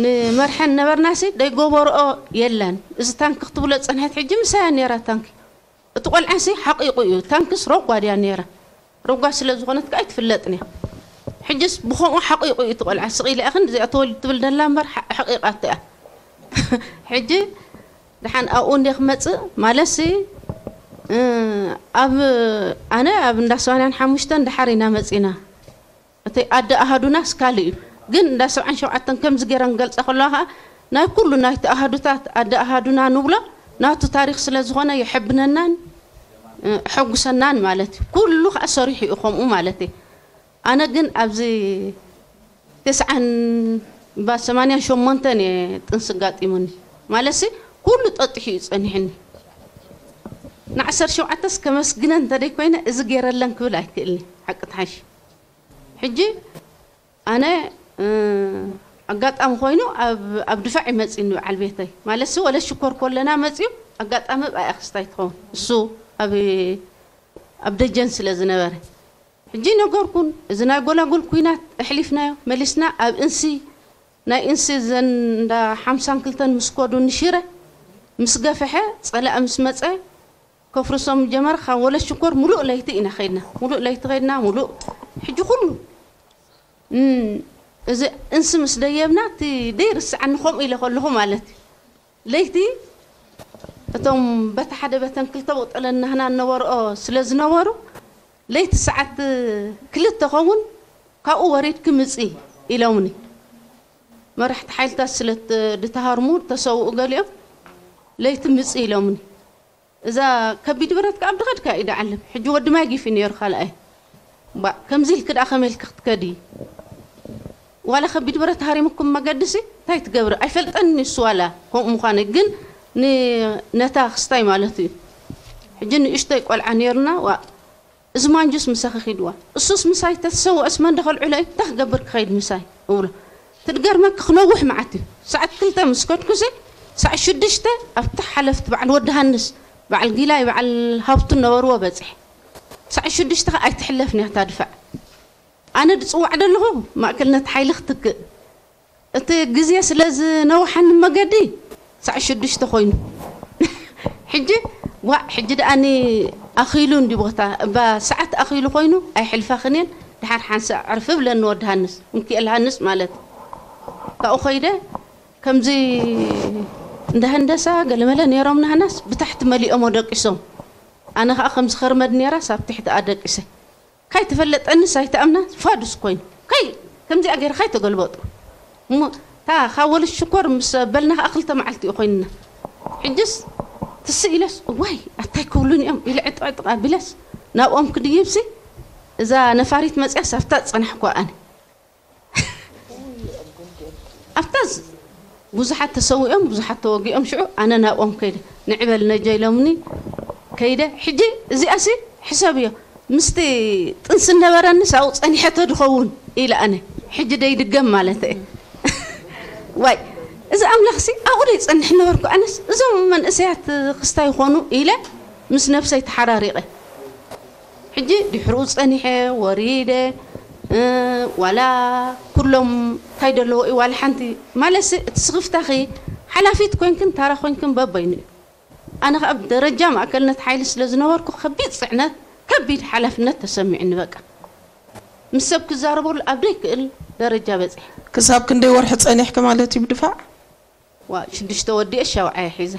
ንመርሐን ነበርናሲ ደይገበርኦ የለን። እዚ ታንኪ ክትብሎ ዝጸንሐት ሕጂ ምሳያ ነይራ ታንኪ። እቲ ቆልዓሲ ሓቂቑ እዩ። ታንክስ ረጓድ እያ ነይራ። ረጓድ ስለ ዝኾነት ከኣ ኣይትፍለጥን እያ። ሕጅስ ብኸምኡ ሓቂቑ እዩ እቲ ቆልዓ። ስቕ ኢለ እኽን እዚኣ ተወሊዱ ትብል ደላ እምበር ሓ-፣ ሓቂቓቶ እያ። ሕጂ ደሓን ኣብኡ እንደ ክመጽእ ማለትሲ፣ እ፣ ኣብ፣ ኣነ ኣብ እንዳ ሰማንያን ሓሙሽተን ደሓር ኢና መጺና። እቲ ኣደ ኣሃዱናስ ካልእ እዩ። ግን እንዳ ሰብዓን ሸውዓተን ከምዚ ገይረን ገልጸ ከለዋ ኸኣ ናይ ኩሉ ናይቲ ኣሃዱታት ኣደ ኣሃዱና ንብሎ ናቱ ታሪኽ ስለ ዝኾነ የሐብነናን፣ እ፣ የሐጉሰናን ማለት እዩ። ኩሉ ኸኣ ሰሪሑ እዩ ከምኡ ማለት እዩ። ኣነ ግን ኣብዚ ተስዓን እምባ ሰማንያን ሸሞንተን እየ ጥንሲ ኣጋጢሙኒ። ማለትሲ ኩሉ ጠጢሑ እዩ ጸኒሕኒ። ንዓሰርተ ሸውዓተስ ከመስግነን እንተደይኮይነ እዚ ገይረለን ክብል ኣይክእልኒ፣ ሓቂ ትሓሽ። ሕጂ ኣነ፣ እ፣ ኣጋጣሚ ኮይኑ ኣብ፣ ኣብ ድፋዕ እዩ መጺኡኒ በዓል ቤተይ። ማለትሲ ወለ ሽኮር ኮለና መጺኡ ኣጋጣሚ ብኣያ ክስታይ ትኸውን። እሱ ኣብ፣ ኣብ ደጀን ስለ ዝነበረ። ሕጂ ነገርኩን፣ እዚ ናይ ጎላጉል ኲናት ኣሕሊፍናዮ፣ መሊስና ኣብ እንሲ፣ ናይ እንሲ ዘን እንዳ ሓምሳን ክልተን ምስ ከዱ ንሽረ፣ ምስ ገፍሐ፣ ጸላኢ ምስ መጸ፣ ከፍርሶም ጀመረ። ካብ ወለ ሽኮር ሙሉእ ለይቲ ኢና ኸይድና። ሙሉእ ለይቲ ኸይድና፣ ሙሉእ ሕጂ ኩሉ፣ እም፣ እዚ እንሲ ምስ ደየብና፣ እቲ ደይርስዓኒ ከምኡ ኢለ ከለኹ ማለት እዩ። ለይቲ እቶም በታ ሓደ በተን ክልተ ብቕጠለን ናህና እነበርኦ ስለ ዝነበሩ፣ ለይቲ ሰዓት ክልተ ኸውን ካብኡ ወሪድኪ ምጺ ኢሎምኒ። መራሕቲ ሓይልታት ስለ ድተሃርሙ ተሰውኡ ገሊኦም ለይቲ ምጽእ ኢሎምኒ። እዛ ከቢድ ብረት ከኣ ብድኸድካ እዩ ደዓልም። ሕጂ ወዲ ማይ ጊፊ ነይሩ ካልኣይ። ባ ከምዚ ኢልክ ደኣ ከመይ ኢልክ ክትከዲ? ዋላ ከቢድ ብረት ሃሪምኩም መገድሲ እንታይ ትገብሪ? ኣይፈልጠን ንሱ ዋላ ከምኡ ምዃነ ግን ን- ነታ ክስታይ ማለት እዩ። ሕጂ ንእሽቶይ ቆልዓ ነይርና ዋ እዚ ማንጁስ ምሳኺ ኺድዋ እሱስ ምሳይ ተተሰውዐስ መን ደኸልዕሎ እዩ እንታይ ክገብር ክኸይድ ምሳይ እብሎ ትድገርመኪ ክነውሕ መዓት እዩ ሰዓት ክልተ ምስ ከድኩሲ ሰዓት ሽዱሽተ ኣብቲ ሓለፍቲ በዓል ወዲ ሃንስ በዓል ጊላይ በዓል ሃብቱ ነበርዎ በፅሕ ሰዓት ሽዱሽተ ከዓ ኣይትሕለፍን እያ እታ ድፋዕ ኣነ ድፅዋዕ ደለኹ ማእከልነት ሓይሊ ክትክእ እቲ ግዜ ስለ ዝነውሓኒ መገዲ ሰዓት ሽዱሽተ ኮይኑ ሕጂ ዋዕ ሕጂ ደኣኒ ኣኺሉ እንዲ ቦታ እባ ሰዓት ኣኺሉ ኮይኑ ኣይሕልፋኽን እየን ድሓር ሓንሳእ ዕርፊ ብለኒ ወዲ ሃንስ ምክኤል ሃንስ ማለት ካብኡ ኸይደ ከምዚ እንደ ህንደሳ ገለመለ ነይሮም ናህናስ ብታሕቲ መሊኦም ደቂሶም ኣነ ከዓ ከምዚ ኸርመድ ነይራ ሳብ ትሕቲ ኣደቂሰ ካይ ተፈለጠንስ ኣይተኣምና ፋዱስ ኮይኑ ካይ ከምዚኣ ገይርካ ኣይተገልበጡ እሞ እታ ካብ ወልድ ሽኮር ምስ በልና ከዓ ክልተ መዓልቲ እዩ ኮይንና ሕጅስ ትስእ ኢለስ እዋይ ኣታይ ክብሉን እዮም ኢለ ዕጥቅዕጥቅ ኣቢለስ ናብኦም ክድይብሲ እዛ ነፋሪት መፅያስ ኣብታ ዝፀናሕኳ ኣነ ኣብታ ብዙሓት ተሰዊኦም ብዙሓት ተወጊኦም ሽዑ ኣነ ናብኦም ከይደ ንዕበል ነጀ ኢሎምኒ ከይደ ሕጂ እዚኣሲ ሕሰብዮ ምስቲ ጥንሲ ነበረንስ ኣብኡ ፀኒሐቶ ድኸውን ኢለ ኣነ ሕጂ ደይድገም ማለት እየ ዋይ እዚ ኣምላኽሲ ኣብኡ ደይፀንሕ ነበርኩ ኣነስ እዞም መንእሰያት ክስታይ ይኾኑ ኢለ ምስ ነብሰይ ተሓራሪቐ ሕጂ ድሕርኡ ጸኒሐ ወሪደ ዋላ ኩሎም እንታይ ደለዎ እዩ ዋላ ሓንቲ ማለትሲ እቲ ስኽፍታኺ ሓላፊት ኮንክን ታራ ኮንክን በበይኑ እዩ ኣነ ከኣ ደረጃ ማእከልነት ሓይሊ ስለ ዝነበርኩ ከቢድ ጽዕነት ከቢድ ሓላፍነት ተሰሚዑኒ በቃ ምስ ሰብ ክዛረበሉ ኣብ ደይክእል ደረጃ በጺሐ ክሳብ ክንደይ ወርሒ ጸኒሕኪ ማለት እዩ ብድፋዕ ዋ ሽዱሽተ ወዲኤ ሻውዓየ ሒዘ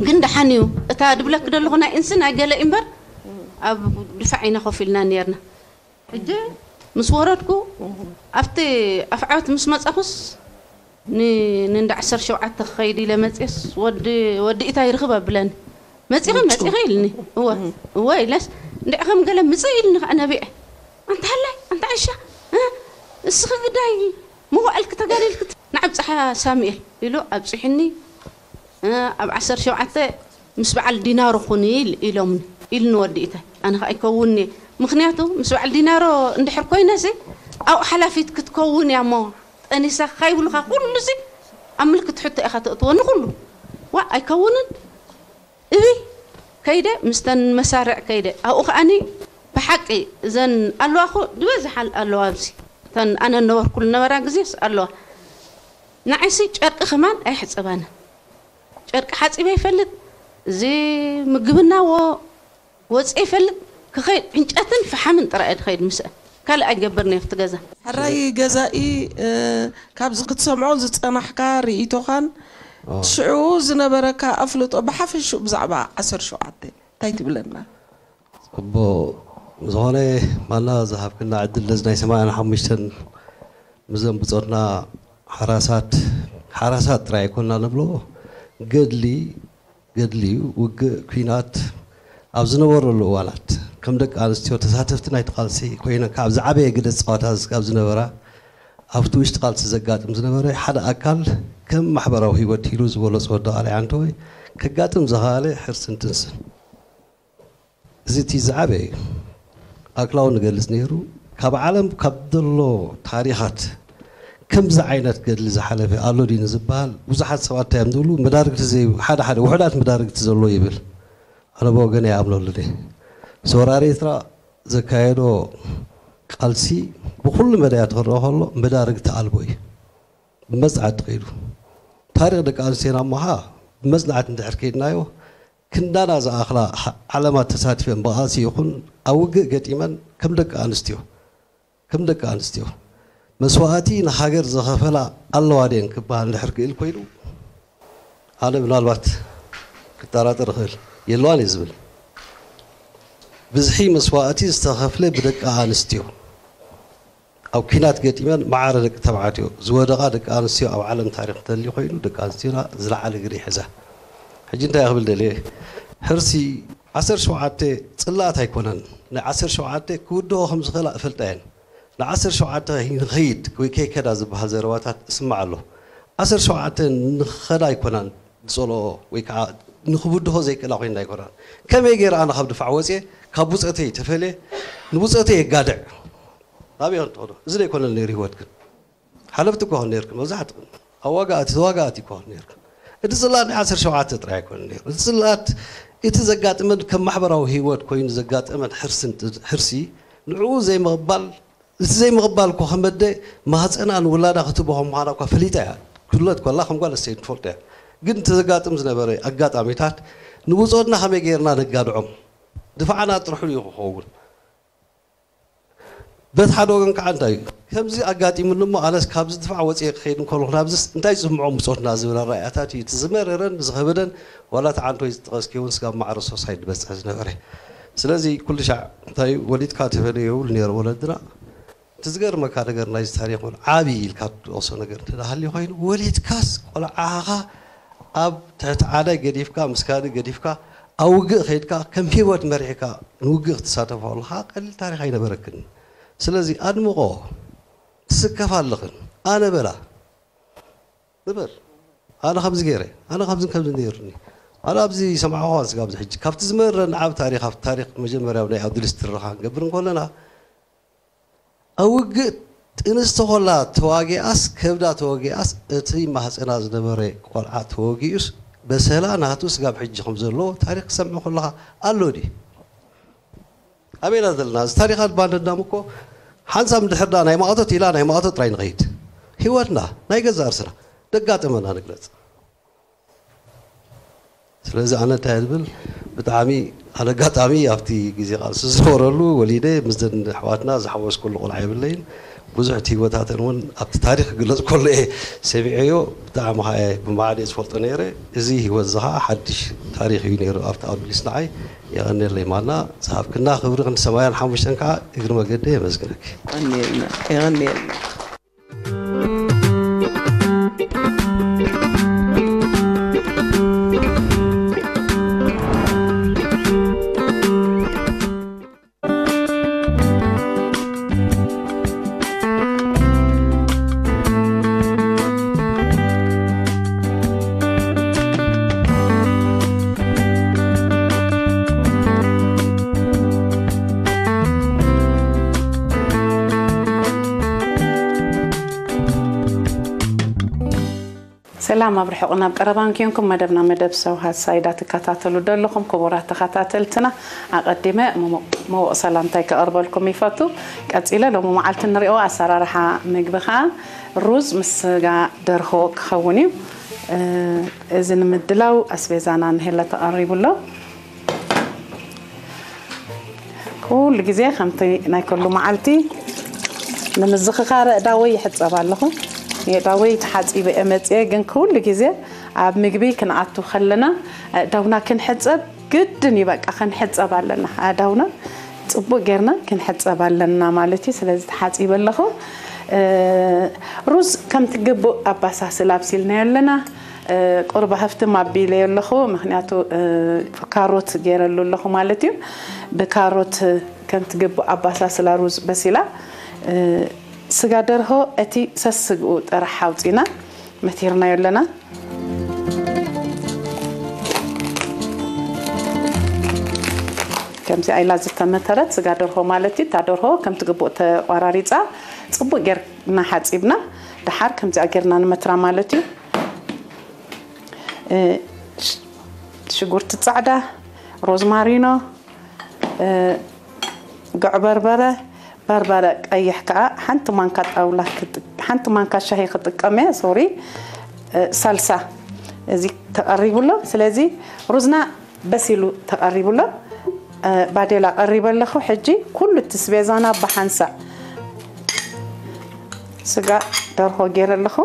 ግን ደሓን እዩ እታ ድብለኪ ደለኹ ናይ እንሲ ናይ ገለ እምበር ኣብ ድፋዕ ኢና ኮፍ ኢልና ነርና ሕጂ ምስ ወረድኩ ኣብቲ ኣፍዓበት ምስ መጻኹስ ንእንዳ ዓሰርተ ሸውዓተ ክኸይድ ኢለ መጽየስ ወዲ ወዲ ኢታይ ርኽብ ኣብለኒ መጺኺ መጺኺ ኢልኒ እወ እወ ኢለስ እንድዒ ከም ገለ ምጽእ ኢልኒ ከዓ ነቢዐ ኣንታ ሃላይ ኣንታ ዓሻ እስኺ ግዳይ መዋእልኪ ተጋዲልኪ ንዓብጽሓ ሳሙኤል ኢሉ ኣብጺሑኒ ኣብ ዓሰርተ ሸውዓተ ምስ በዓል ዲናሮ ኩኒ ኢሎምኒ ኢልኒ ወዲ ኢታይ ኣነ ከዓ ኣይከውንኒ ምክንያቱ ምስ በዓል ዲናሮ እንድሕር ኮይነሲ ኣብኡ ሓላፊት ክትከውን እያ እሞ ጠኒሳ ካይብሉካ ኩሉሲ ኣብ ምልክት ሕቶ ኢኻ ተእትወኒ ኩሉ ዋ ኣይከውንን እብይ ከይደ ምስተን መሳርዕ ከይደ ኣብኡ ከዓኒ ብሓቂ እዘን ኣለዋ እኮ ዝበዝሓ ኣለዋ ኣብዚ እተን ኣነ ነበርኩሉ ነበራ ግዜስ ኣለዋ ንዓይሲ ጨርቂ ከማን ኣይሕፀባንን ጨርቂ ሓፂበ ይፈልጥ እዚ ምግብናዎ ወፂ ይፈልጥ ክኸይድ ዕንጨትን ፈሓምን ጥራይ ድኸይድ ምስአን ካልእ ኣይገብርን እየ ኣብቲ ገዛ ሕራይ ገዛኢ ካብዚ ክትሰምዖ ዝፀናሕካ ርእይቶኻን ሽዑ ዝነበረካ ኣፍልጦ ብሓፈሽኡ ብዛዕባ ዓሰርተ ሸውዓተ እንታይ ትብለና? እቦ ዝኾነ ማና ዝሃብክና ዕድል ነዚ ናይ ሰማንያን ሓሙሽተን ምዘን ብፆትና ሓራሳት ሓራሳት ጥራይ ኣይኮንና ንብሎ ገድሊ ገድሊ እዩ። ውግእ፣ ኲናት ኣብ ዝነበረሉ እዋናት ከም ደቂ ኣንስትዮ ተሳተፍቲ ናይቲ ቃልሲ ኮይነን ካብ ዝዓበየ ግደ ዝፃወታ ካብ ዝነበራ ኣብቲ ውሽጢ ቃልሲ ዘጋጥም ዝነበረ ሓደ ኣካል ከም ማሕበራዊ ህይወት ኢሉ ዝበለፆ ወዲ ቃልይ ዓንተወይ ከጋጥም ዝኸኣለ ሕርስን ጥንስን እዚ እቲ ዝዓበየ እዩ። ኣክላው ንገልፅ ነይሩ ካብ ዓለም ካብ ዘሎ ታሪኻት ከምዚ ዓይነት ገድሊ ዝሓለፈ ኣሎ ድዩ ንዝበሃል ብዙሓት ሰባት እንታይ እዮም ዝብሉ መዳርግቲ ዘይ ሓደ ሓደ ውሑዳት መዳርግቲ ዘሎ ይብል ኣነ ብወገነ ይኣምነሉ ደ ሰውራ ኤርትራ ዘካየዶ ቃልሲ ብኩሉ መዳያ ትክረኦ ከሎ መዳርግቲ ኣልቦ እዩ ብመፅዓት ተኸይዱ ታሪክ ደቂ ኣንስትዮና እሞ ከዓ ብመፅናዕቲ እንድሕር ከይድናዮ ክንዳና ዝኣኽላ ዓለማት ተሳቲፈን ብቓልሲ ይኹን ኣብ ውግእ ገጢመን ከም ደቂ ኣንስትዮ ከም ደቂ ኣንስትዮ መስዋእቲ ንሃገር ዝኸፈላ ኣለዋ ድየን ክበሃል እንድሕር ክእል ኮይኑ ኣነ ምናልባት ክጠራጠር እኽእል የለዋን እየ ዝብል ብዝሒ መስዋእቲ ዝተኸፍለ ብደቂ ኣንስትዮ ኣብ ኲናት ገጢመን ማዕረ ደቂ ተባዕትዮ ዝወደቓ ደቂ ኣንስትዮ ኣብ ዓለም ታሪኽ እንተልዩ ኮይኑ ደቂ ኣንስትዮና ዝለዓለ ግደ ይሕዛ። ሕጂ እንታይ ክብል ደልየ፣ ሕርሲ ዓሰርተ ሸውዓተ ጽላኣት ኣይኮነን። ናይ ዓሰርተ ሸውዓተ ክውድኦ ከም ዝኽእላ እፈልጣ እየን። ን ዓሰርተ ሸውዓተ ንኸይድ ወይ ከይከዳ ዝበሃል ዘረባታት እስማዕ ኣሎ። ዓሰርተ ሸውዓተ ንኸዳ ኣይኮናን ዝጸልኦ ወይ ከዓ ንኽብድሆ ዘይክእላ ኮይና ኣይኮናን። ከመይ ገይረ ኣነ ካብ ድፋዕ ወፅየ ካብ ብፀተይ ተፈልየ ንብፀተይ የጋድዕ? ናበይ ትኸዶ? እዚ ዘይኮነ ነይሩ ህይወትክን ሓለፍቲ እኳ ኾን ነይርክን መብዛሕትክን ኣብ ዋጋ እቲ ዋጋ እቲ እኳ ኾን ነይርክን። እቲ ፅላት ናይ ዓሰርተ ሸውዓተ ጥራይ ኣይኮነ ነይሩ። እቲ ፅላት እቲ ዘጋጥመን ከም ማሕበራዊ ህይወት ኮይኑ ዘጋጠመን ሕርስን ሕርሲ ንዕኡ ዘይምቕባል እቲ ዘይምቕባል እኮ ከመደ ማህፀና ንውላዳ ክትቦ ከም ምዃና እኳ ፈሊጣ እያ። ክለት ኮላ ከም ጓል ኣስተይቲ ትፈልጦ እያ። ግን እቲ ዘጋጥም ዝነበረ ኣጋጣሚታት ንብፆትና ከመይ ገይርና ነጋድዖም ድፋዕና ጥርሑ እዩ ክኸውን። በት ሓደ ወገን ከዓ እንታይ እዩ ከምዚ ኣጋጢሙኒ እሞ ኣነስ ካብዚ ድፋዕ ወፅየ ክኸይድ እንከለኹ ናብዚስ እንታይ ዝስምዖም ብፆትና ዝብል ኣረኣእያታት እዩ እቲ ዝመረረን ዝኸበደን። ዋላ እቲ ዓንቶ ዝጠቐስኪ እውን ስጋብ ማዕረ ሶሳይ ዝበፅሐ ዝነበረ። ስለዚ ኩሉ ሻዕ እንታይ እዩ ወሊድካ ተፈለየ ይብል ነይሩ ወለድና። እቲ ዝገርመካ ነገር ናይዚ ታሪክ እውን ዓብዪ ኢልካ ትወቅሶ ነገር እንተሃልዩ ኮይኑ ወሊድካስ ቆልዓኻ ኣብ ትሕቲ ዓዳይ ገዲፍካ ምስ ካልእ ገዲፍካ ኣብ ውግእ ከይድካ ከም ህይወት መሪሕካ ንውግእ ክትሳተፎ ከለካ ቀሊል ታሪክ ኣይነበረክን። ስለዚ ኣድምቆ ትስከፍ ኣለኽን ኣነ በላ ንበር ኣነ ከምዚ ገይረ ኣነ ከምዚ ከምዚ ነይሩኒ ኣነ ኣብዚ ሰማዕኹ ስጋብ ሕጂ ካብቲ ዝመረን ዓብ ታሪክ ኣብቲ ታሪክ መጀመርያ ናይ ኣብድልስ ትረኻ ክንገብር እንከለና ኣብ ውግእ ጥንስቲ ኮላ ተዋጊኣስ ከብዳ ተወጊኣስ እቲ ማህፀና ዝነበረ ቆልዓ ተወጊኡስ በሰላ ናቱ ስጋብ ሕጂ ከም ዘለዎ ታሪክ ክሰምዕ ከለካ ኣሎ ድዩ? ኣበይና ዘለና እዚ ታሪኻት ባንደዳም እኮ ሓንሳብ እንድሕር ዳ ናይ ማእቶት ኢላ ናይ ማእቶት ጥራይ ንኸይድ ህይወትና ናይ ገዛ እርስና ደጋጠመና ንግለፅ። ስለዚ ኣነ እንታይ ዝብል ብጣዕሚ ኣነ ኣጋጣሚ ኣብቲ ግዜ ቃልሲ ዝነበረሉ ወሊደ ምስዘን ኣሕዋትና ዝሓወስኩሉ ቆልዓ የብለይን። ብዙሕ እቲ ህይወታተን እውን ኣብቲ ታሪክ ክግለፅ ከሎ እየ ሰሚዐዮ። ብጣዕሚ ከዓ ብመዓድ እየ ዝፈልጦ ነይረ። እዚ ህይወት እዚ ከዓ ሓድሽ ታሪክ እዩ ነይሩ ኣብቲ ኣቢሊስ ንዓይ። የቐንየለይ ማና ዝሃብክና ክብሪ ክንዲ ሰማያን ሓሙሽተን ከዓ እግሪ መገዲ የመስግነኪ። የቐንየልና የቐንየልና። ሰላም ኣብ ርሑቕን ኣብ ቀረባን ኪንኩም መደብና መደብ ሰውሃት ሳይዳ ትከታተሉ ዘለኹም ክቡራት ተኸታተልትና ኣቐዲመ ምሙቕ ሰላምታይ ከቐርበልኩም ይፈቱ። ቀጺለ ሎሚ መዓልቲ ንሪኦ ኣሰራርሓ ምግቢ ኸኣ ሩዝ ምስ ስጋ ደርሆ ክኸውን እዩ። እዚ ንምድላው ኣስቤዛና ንሄለ ተቐሪቡ ኣሎ። ኩሉ ግዜ ከምቲ ናይ ኩሉ መዓልቲ ንምዝኽኻር ኣእዳወይ ይሕጸብ ኣለኹ። የእዳወይ ተሓጺበ እየ መጽየ፣ ግን ኩሉ ግዜ ኣብ ምግቢ ክንኣቱ ከለና ኣእዳውና ክንሕጸብ ግድን እዩ። በቃ ክንሕጸብ ኣለና፣ ኣእዳውና ጽቡቅ ጌርና ክንሕጸብ ኣለና ማለት እዩ። ስለዚ ተሓጺበ ኣለኹ። ሩዝ ከምቲ ግቡእ ኣባሳስል ኣብሲልናዮ ኣለና። ቁርባ ህፍትም ኣቢለዮ ኣለኹ፣ ምኽንያቱ ካሮት ገይረሉ ኣለኹ ማለት እዩ። ብካሮት ከምቲ ግቡእ ኣባሳስላ ሩዝ በሲላ። ስጋ ደርሆ እቲ ሰስግኡ ጥራሕ ኣውፂና መቲርናዮ ኣለና። ከምዚኣ ኢላ ዝተመተረት ስጋ ደርሆ ማለት እዩ። እታ ደርሆ ከምቲ ግቡእ ተቋራሪፃ ፅቡቅ ጌርና ሓፂብና ደሓር ከምዚኣ ጌርና ንመትራ ማለት እዩ። ሽጉርቲ ፃዕዳ፣ ሮዝማሪኖ፣ ጉዕ በርበረ፣ በርበረ ቀይሕ ከዓ ሓንቲ ማንካ ጣውላ ሓንቲ ማንካ ሻሂ ክጥቀም እየ። ሶሪ፣ ሳልሳ እዚ ተቐሪቡ ኣሎ። ስለዚ ሩዝና በሲሉ ተቐሪቡ ኣሎ። ባዴላ ቀሪበ ኣለኹ። ሕጂ ኩሉ እቲ ስቤዛና ብሓንሳእ ስጋ ደርሆ ገይረ ኣለኹ።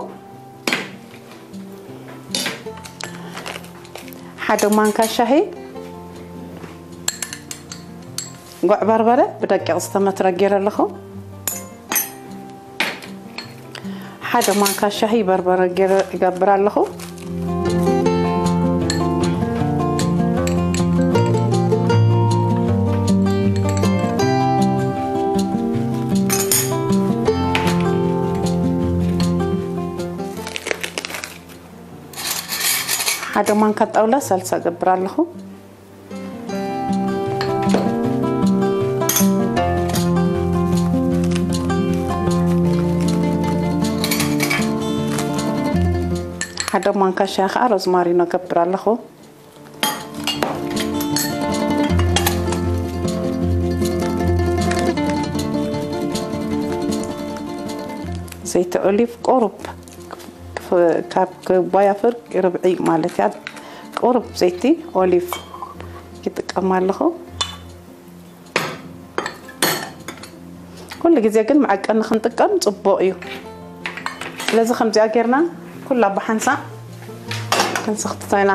ሓደ ማንካ ሻሂ ጉዕ በርበረ ብደቂቕ ዝተመትረ ገይረ ኣለኹ። ሓደ ማንካ ሻሂ በርበረ ገይረ እገብር ኣለኹ። ሓደ ማንካ ጣውላ ሳልሳ እገብር ኣለኹ። ሓደ ማንካ ሻሂ ከዓ ሮዝማሪኖ እገብር ኣለኹ። ዘይቲ ኦሊቭ ቁሩብ፣ ካብ ኩባያ ፍርቂ ርብዒ ማለት እያ። ቁሩብ ዘይቲ ኦሊቭ ይጥቀም ኣለኹ። ኩሉ ግዜ ግን መዐቀኒ ክንጥቀም ጽቡቕ እዩ። ስለዚ ከምዚኣ ጌርና ኩላ ብሓንሳእ ክንስኽትታ ኢና።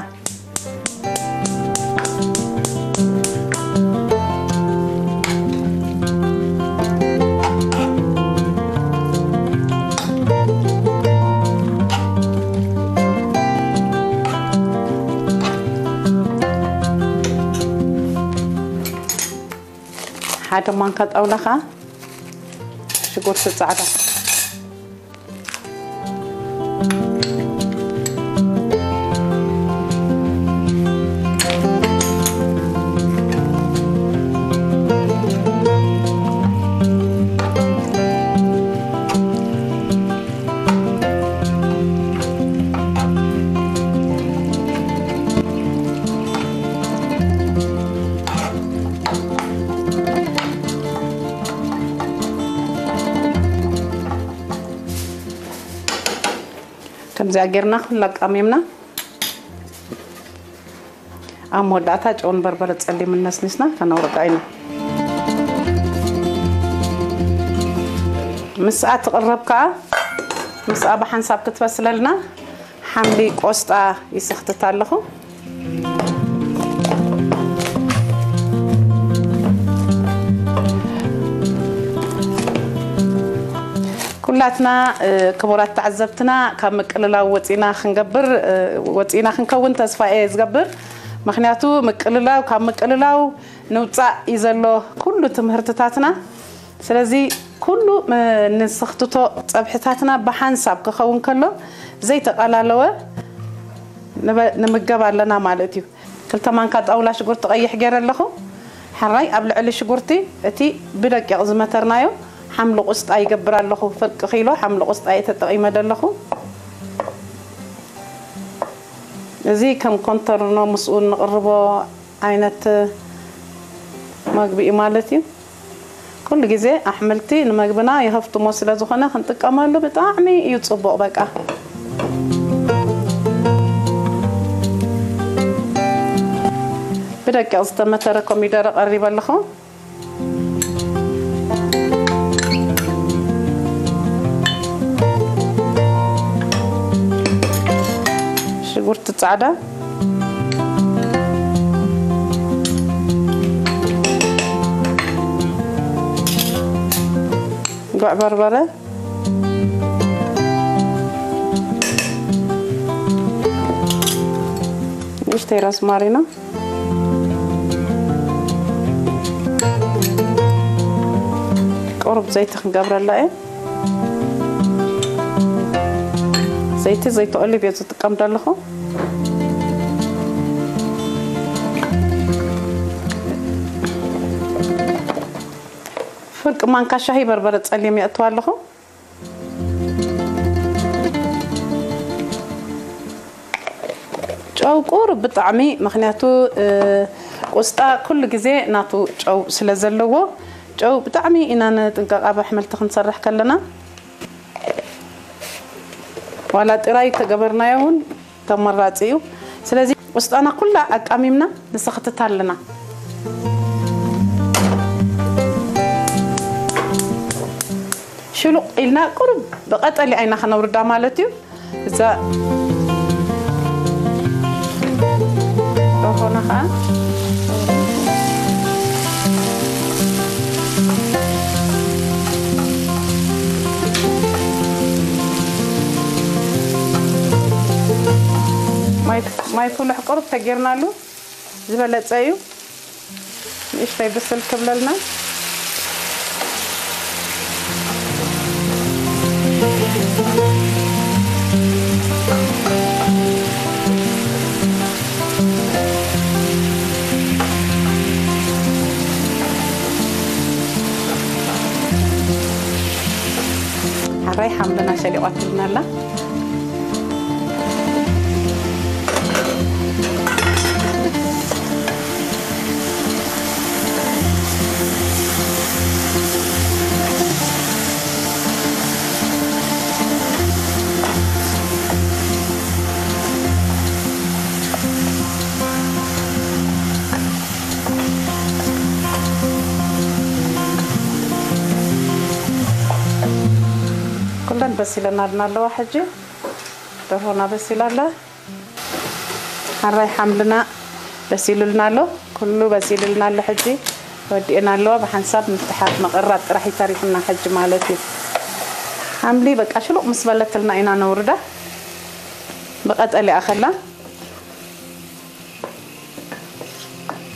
ሓደ ማንካ ጣውላ ኸኣ ሽጉርቲ ጻዕዳ። ከምዚኣ ጌርና ኩላ ኣቃሚምና ኣብ መወዳእታ ጨውን በርበረ ጸሊም ነስኒስና ከነውርዳ ኢና። ምስኣ ትቕረብ ከኣ ምስኣ ብሓንሳብ ክትበስለልና ሓምሊ ቆስጣ ይስኽትት ኣለኹ። ኩላትና፣ እ፣ ክቡራት ተዓዘብትና ካብ ምቅልላው ወፂና ክንገብር፣ እ፣ ወፂና ክንከውን ተስፋ እየ ዝገብር። ምኽንያቱ ምቅልላው፣ ካብ ምቅልላው ንውፃእ እዩ ዘሎ ኩሉ ትምህርትታትና። ስለዚ ኩሉ፣ እ፣ ንስኽትቶ ፀብሕታትና ብሓንሳብ ክኸውን ከሎ ዘይተቐላለወ ንበ-፣ ንምገብ ኣለና ማለት እዩ። ክልተ ማንካ ጣውላ ሽጉርቲ ቀይሕ ገይረ ኣለኹ። ሕራይ ኣብ ልዕሊ ሽጉርቲ እቲ ብደቂቕ ዝመተርናዮ ሓምሊ ቁስጣ ይገብር ኣለኹ። ፍርቂ ኪሎ ሓምሊ ቁስጣ እየ ተጠቒመ ዘለኹ። እዚ ከም ኮንተርኖ ምስኡ እንቕርቦ ዓይነት መግቢ እዩ ማለት እዩ። ኩሉ ግዜ ኣሕምልቲ ንመግብና የሀፍትሞ ስለ ዝኾነ ክንጥቀመሉ ብጣዕሚ እዩ ጽቡቕ። በቃ ብደቂቕ ዝተመተረ ኮሚደረ ቀሪበ ኣለኹ። ሽጉርቲ ጻዕዳ፣ ጉዕ በርበረ፣ ንእሽተይ ሮዝማሪኖ፣ ቁሩብ ዘይቲ ክንገብረላ እየ። ዘይቲ፣ ዘይቲ ኦሊቭ እየ ዝጥቀም ዘለኹ። ፍርቂ ማንካ ሻሂ በርበረ ጸሊም የእትዋ ኣለኹ። ጨው ቁሩብ ብጣዕሚ፣ ምኽንያቱ፣ እ፣ ቁስጣ ኩሉ ግዜ ናቱ ጨው ስለ ዘለዎ፣ ጨው ብጣዕሚ ኢና ንጥንቀቕ ኣብ ኣሕምልቲ ክንሰርሕ ከለና። ዋላ ጥራይ ተገበርናዮ እውን ተመራጺ እዩ። ስለዚ ቁስጣና ኩላ ኣቃሚምና ንሰኽትታ ኣለና። ሽሉቕ ኢልና ቁሩብ ብቐጠሊ ኣይና ከነውርዳ ማለት እዩ። እዛ ደርሆና ኸዓ ማይ ፍሉሕ ቁሩብ ተጌርናሉ ዝበለጸ እዩ። ንእሽተይ ብስል ክብለልና። ሓራይ ሓምልና ሸሊቋትልና ኣላ። ኩለን በሲለናልና ኣለዋ። ሕጂ ደርሆና በሲላ ኣላ። ሓራይ ሓምልና በሲሉልና ኣሎ። ኩሉ በሲሉልና ኣሎ። ሕጂ ወዲእና ኣለዋ። ብሓንሳብ ምትሓት መቐራብ ጥራሕ ይተሪፍና ሕጂ ማለት እዩ። ሓምሊ በቃ ሽሉቕ ምስ በለትልና ኢና ነውርዳ። ብቐጠል ይኣኸላ።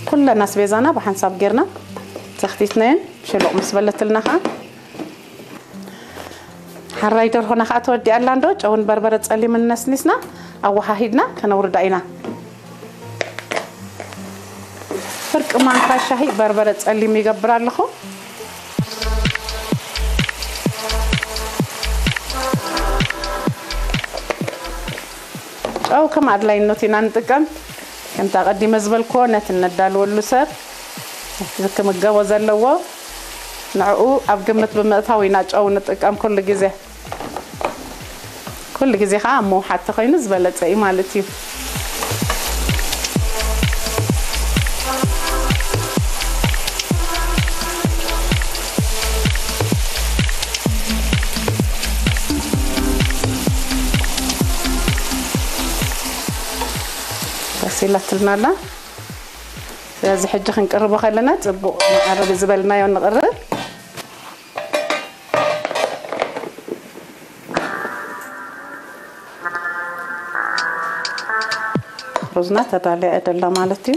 ኩለን ኣስቤዛና ብሓንሳብ ጌርና ዘኽቲትናየን ሽሉቕ ምስ በለትልና ኸዓ ሓራይ ደርሆና ኸዓ ተወዲኣ ኣላ እንዶ። ጨውን በርበረ ጸሊምን ነስኒስና ኣወሃሂድና ከነውርዳ ኢና። ፍርቂ ማንካ ሻሂ በርበረ ጸሊም ይገብር ኣለኹ። ጨው ከም ኣድላይነቱ ኢና ንጥቀም። ከምታ ቀዲመ ዝበልክዎ ነቲ እነዳልወሉ ሰብ ክምገቦ ዘለዎ ንዕኡ ኣብ ግምት ብምእታው ኢና ጨው ንጥቀም ኩሉ ግዜ። ኩሉ ግዜ ኸዓ ኣብ ምውሓድ ተኾይኑ ዝበለጸ እዩ ማለት እዩ። በሲላትልና ኣላ። ስለዚ ሕጂ ክንቅርቦ ከለና ጽቡቕ መቐረቢ ዝበልናዮ ንቕርብ። ሩዝና ተዳልያ እያ ደላ ማለት እዩ።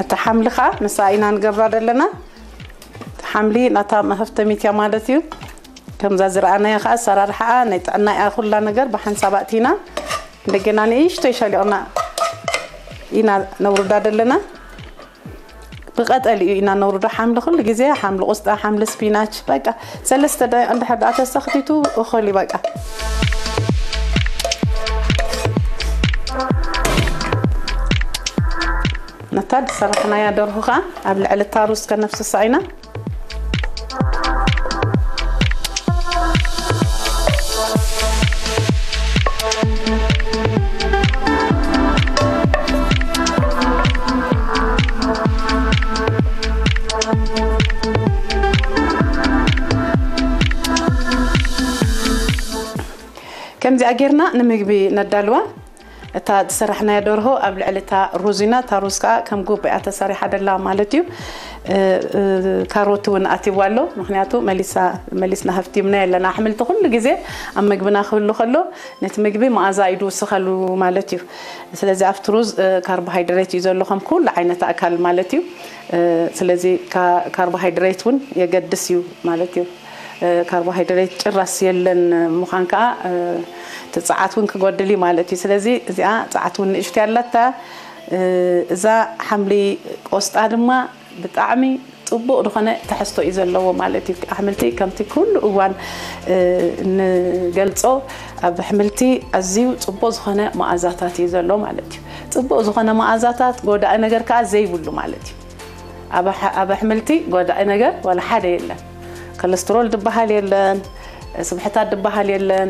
እታ ሓምሊ ኸዓ ንሳ ኢና ንገብራ ዘለና። እታ ሓምሊ ናታ መኸፍተሚት እያ ማለት እዩ። ከምዛ ዝረኣናዮ ኸዓ ኣሰራርሓኣ ናይ ጥዕና እያ። ኩላ ነገር ብሓንሳብ ኣእቲና እንደገና ንእሽተይ ሸሊቕና ኢና ነውርዳ ዘለና። ብቐጠሊኡ ኢና ነውርዶ ሓምሊ ኩሉ ግዜ፣ ሓምሊ ቁስጣ፣ ሓምሊ ስፒናች። በቃ ሰለስተ ደቂቕ እንድሕር ደኣ ተሰኽቲቱ እኹል እዩ በቃ። ነታ ዝሰራሕናያ ደርሆ ኸዓ ኣብ ልዕሊ እታ ሩዝ ከነፍስሳ ኢና። ከምዚኣ ጌርና ንምግቢ ነዳልዋ። እታ ዝሰራሕናያ ደርሆ ኣብ ልዕሊ እታ ሩዝ ኢና። እታ ሩዝ ከኣ ከም ጉብ እያ ተሰሪሓ ደላ ማለት እዩ። እ፣ እ፣ ካሮት እውን ኣትይዋ ኣሎ። ምኽንያቱ መሊሳ-፣ መሊስና ሃፍቲምና የለና። ኣሕምልቲ ኩሉ ግዜ ኣብ ምግብና ክህሉ ከሎ ነቲ ምግቢ መኣዛ እዩ ዝውስኸሉ ማለት እዩ። ስለዚ ኣብቲ ሩዝ፣ እ፣ ካርቦሃይድሬት እዩ ዘሎ ከም ኩሉ ዓይነት ኣካል ማለት እዩ። እ፣ ስለዚ ካ-፣ ካርቦሃይድሬት እውን የገድስ እዩ ማለት እዩ። እ፣ ካርቦሃይድሬት ጭራስ የለን ምዃን ከኣ፣ እ፣ እቲ ጸዓት እውን ክጎድል እዩ ማለት እዩ። ስለዚ እዚኣ ጸዓት እውን ንእሽቶ ኣለታ። እ፣ እዛ ሓምሊ ቆስጣ ድማ ብጣዕሚ ጽቡቕ ዝኾነ ትሕዝቶ እዩ ዘለዎ ማለት እዩ። ኣሕምልቲ ከምቲ ኩሉ እዋን ንገልጾ ኣብ ኣሕምልቲ ኣዝዩ ጽቡቕ ዝኾነ መኣዛታት እዩ ዘሎ ማለት እዩ። ጽቡቕ ዝኾነ መኣዛታት፣ ጎዳኢ ነገር ከኣ ዘይብሉ ማለት እዩ። ኣብ ኣሕምልቲ ጎዳኢ ነገር ዋላ ሓደ የለን። ኮለስትሮል ዝበሃል የለን፣ ስብሕታት ዝበሃል የለን።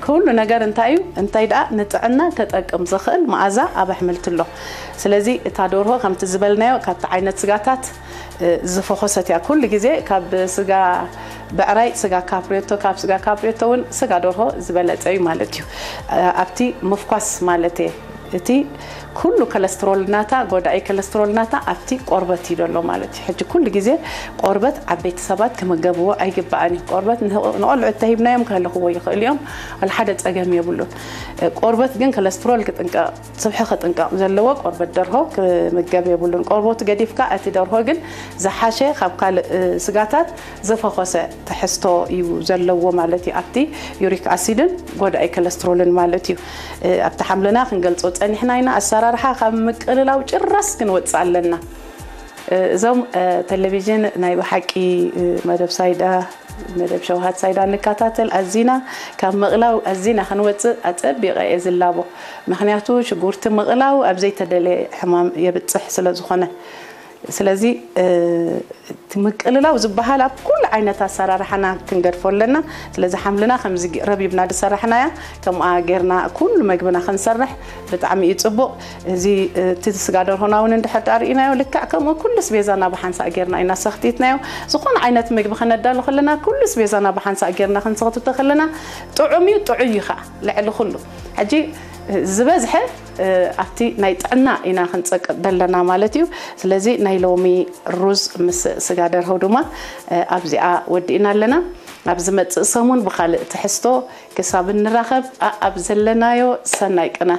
ኩሉ ነገር እንታይ እዩ? እንታይ ደኣ ንጥዕና ከጠቅም ዝኽእል መኣዛ ኣብ ኣሕምልቲ ኣሎ። ስለዚ እታ ደርሆ ከምቲ ዝበልናዮ ካብቲ ዓይነት ስጋታት ዝፈኾሰት እያ። ኩሉ ግዜ ካብ ስጋ ብዕራይ፣ ስጋ ካፕሬቶ፣ ካብ ስጋ ካፕሬቶ እውን ስጋ ደርሆ ዝበለጸ እዩ ማለት እዩ። ኣብቲ ምፍኳስ ማለት እየ። እቲ ኩሉ ኮለስትሮል ናታ፣ ጎዳኢ ኮለስትሮል ናታ ኣብቲ ቆርበት እዩ ዘሎ ማለት እዩ። ሕጂ ኩሉ ግዜ ቆርበት ዓበይቲ ሰባት ክምገብዎ ኣይግባእን እዩ። ቆርበት ንቆልዑ እተሂብናዮም ክህልኽዎ ይኽእሉ እዮም፣ ወላ ሓደ ጸገም የብሉን። ቆርበት ግን ኮለስትሮል ክጥንቀቕ፣ ስብሒ ክጥንቀቕ ዘለዎ ቆርበት ደርሆ ክምገብ የብሉን። ቆርበቱ ገዲፍካ እቲ ደርሆ ግን ዝሓሸ ካብ ካልእ ስጋታት ዝፈኾሰ ትሕዝቶ እዩ ዘለዎ ማለት እዩ። ኣብቲ ዩሪክ ኣሲድን ጎዳኢ ኮለስትሮልን ማለት እዩ። ኣብቲ ሓምልና ክንገልጾ ጸኒሕና ኢና። ኣሰራርሓ ካብ ምቅልላው ጭራስ ክንወጽእ ኣለና። እዞም ቴሌቪዥን ናይ ብሓቂ መደብ ሳይዳ፣ መደብ ሸውሃት ሳይዳ ንከታተል ኣዚና ካብ ምቕላው ኣዚና ክንወጽእ ኣጸቢቐ እየ ዝላቦ። ምኽንያቱ ሽጉርቲ ምቕላው ኣብ ዘይተደለየ ሕማም የብጽሕ ስለ ዝኾነ። ስለዚ እቲ ምቅልላው ዝበሃል ኣብ ኩሉ ዓይነት ኣሰራርሓና ክንገድፎ ኣለና። ስለዚ ሓምልና ከምዚ ረቢብና ዝሰራሕናያ ከምኣ ጌርና ኩሉ መግብና ክንሰርሕ ብጣዕሚ እዩ ጽቡቕ። እዚ እቲ ስጋ ደርሆና እውን እንድሕር ደኣ ርኢናዮ ልክዕ ከምኡ ኩሉ ስቤዛና ብሓንሳእ ጌርና ኢና ሰኽቲትናዮ። ዝኾነ ዓይነት ምግቢ ከነዳሉ ከለና ኩሉ ስቤዛና ብሓንሳእ ጌርና ክንሰኽትቶ ከለና ጥዑም እዩ፣ ጥዑይ እዩ ከዓ ልዕሊ ኩሉ። ሕጂ ዝበዝሐ ኣብቲ ናይ ጥዕና ኢና ክንጸቅጥ ዘለና ማለት እዩ። ስለዚ ናይ ሎሚ ሩዝ ምስ ስጋ ደርሆ ድማ ኣብዚኣ ወዲእና ኣለና። ኣብ ዝመጽእ ሰሙን ብኻልእ ትሕዝቶ ክሳብ እንራኸብ ኣኣብ ዘለናዮ ሰናይ ቅነ።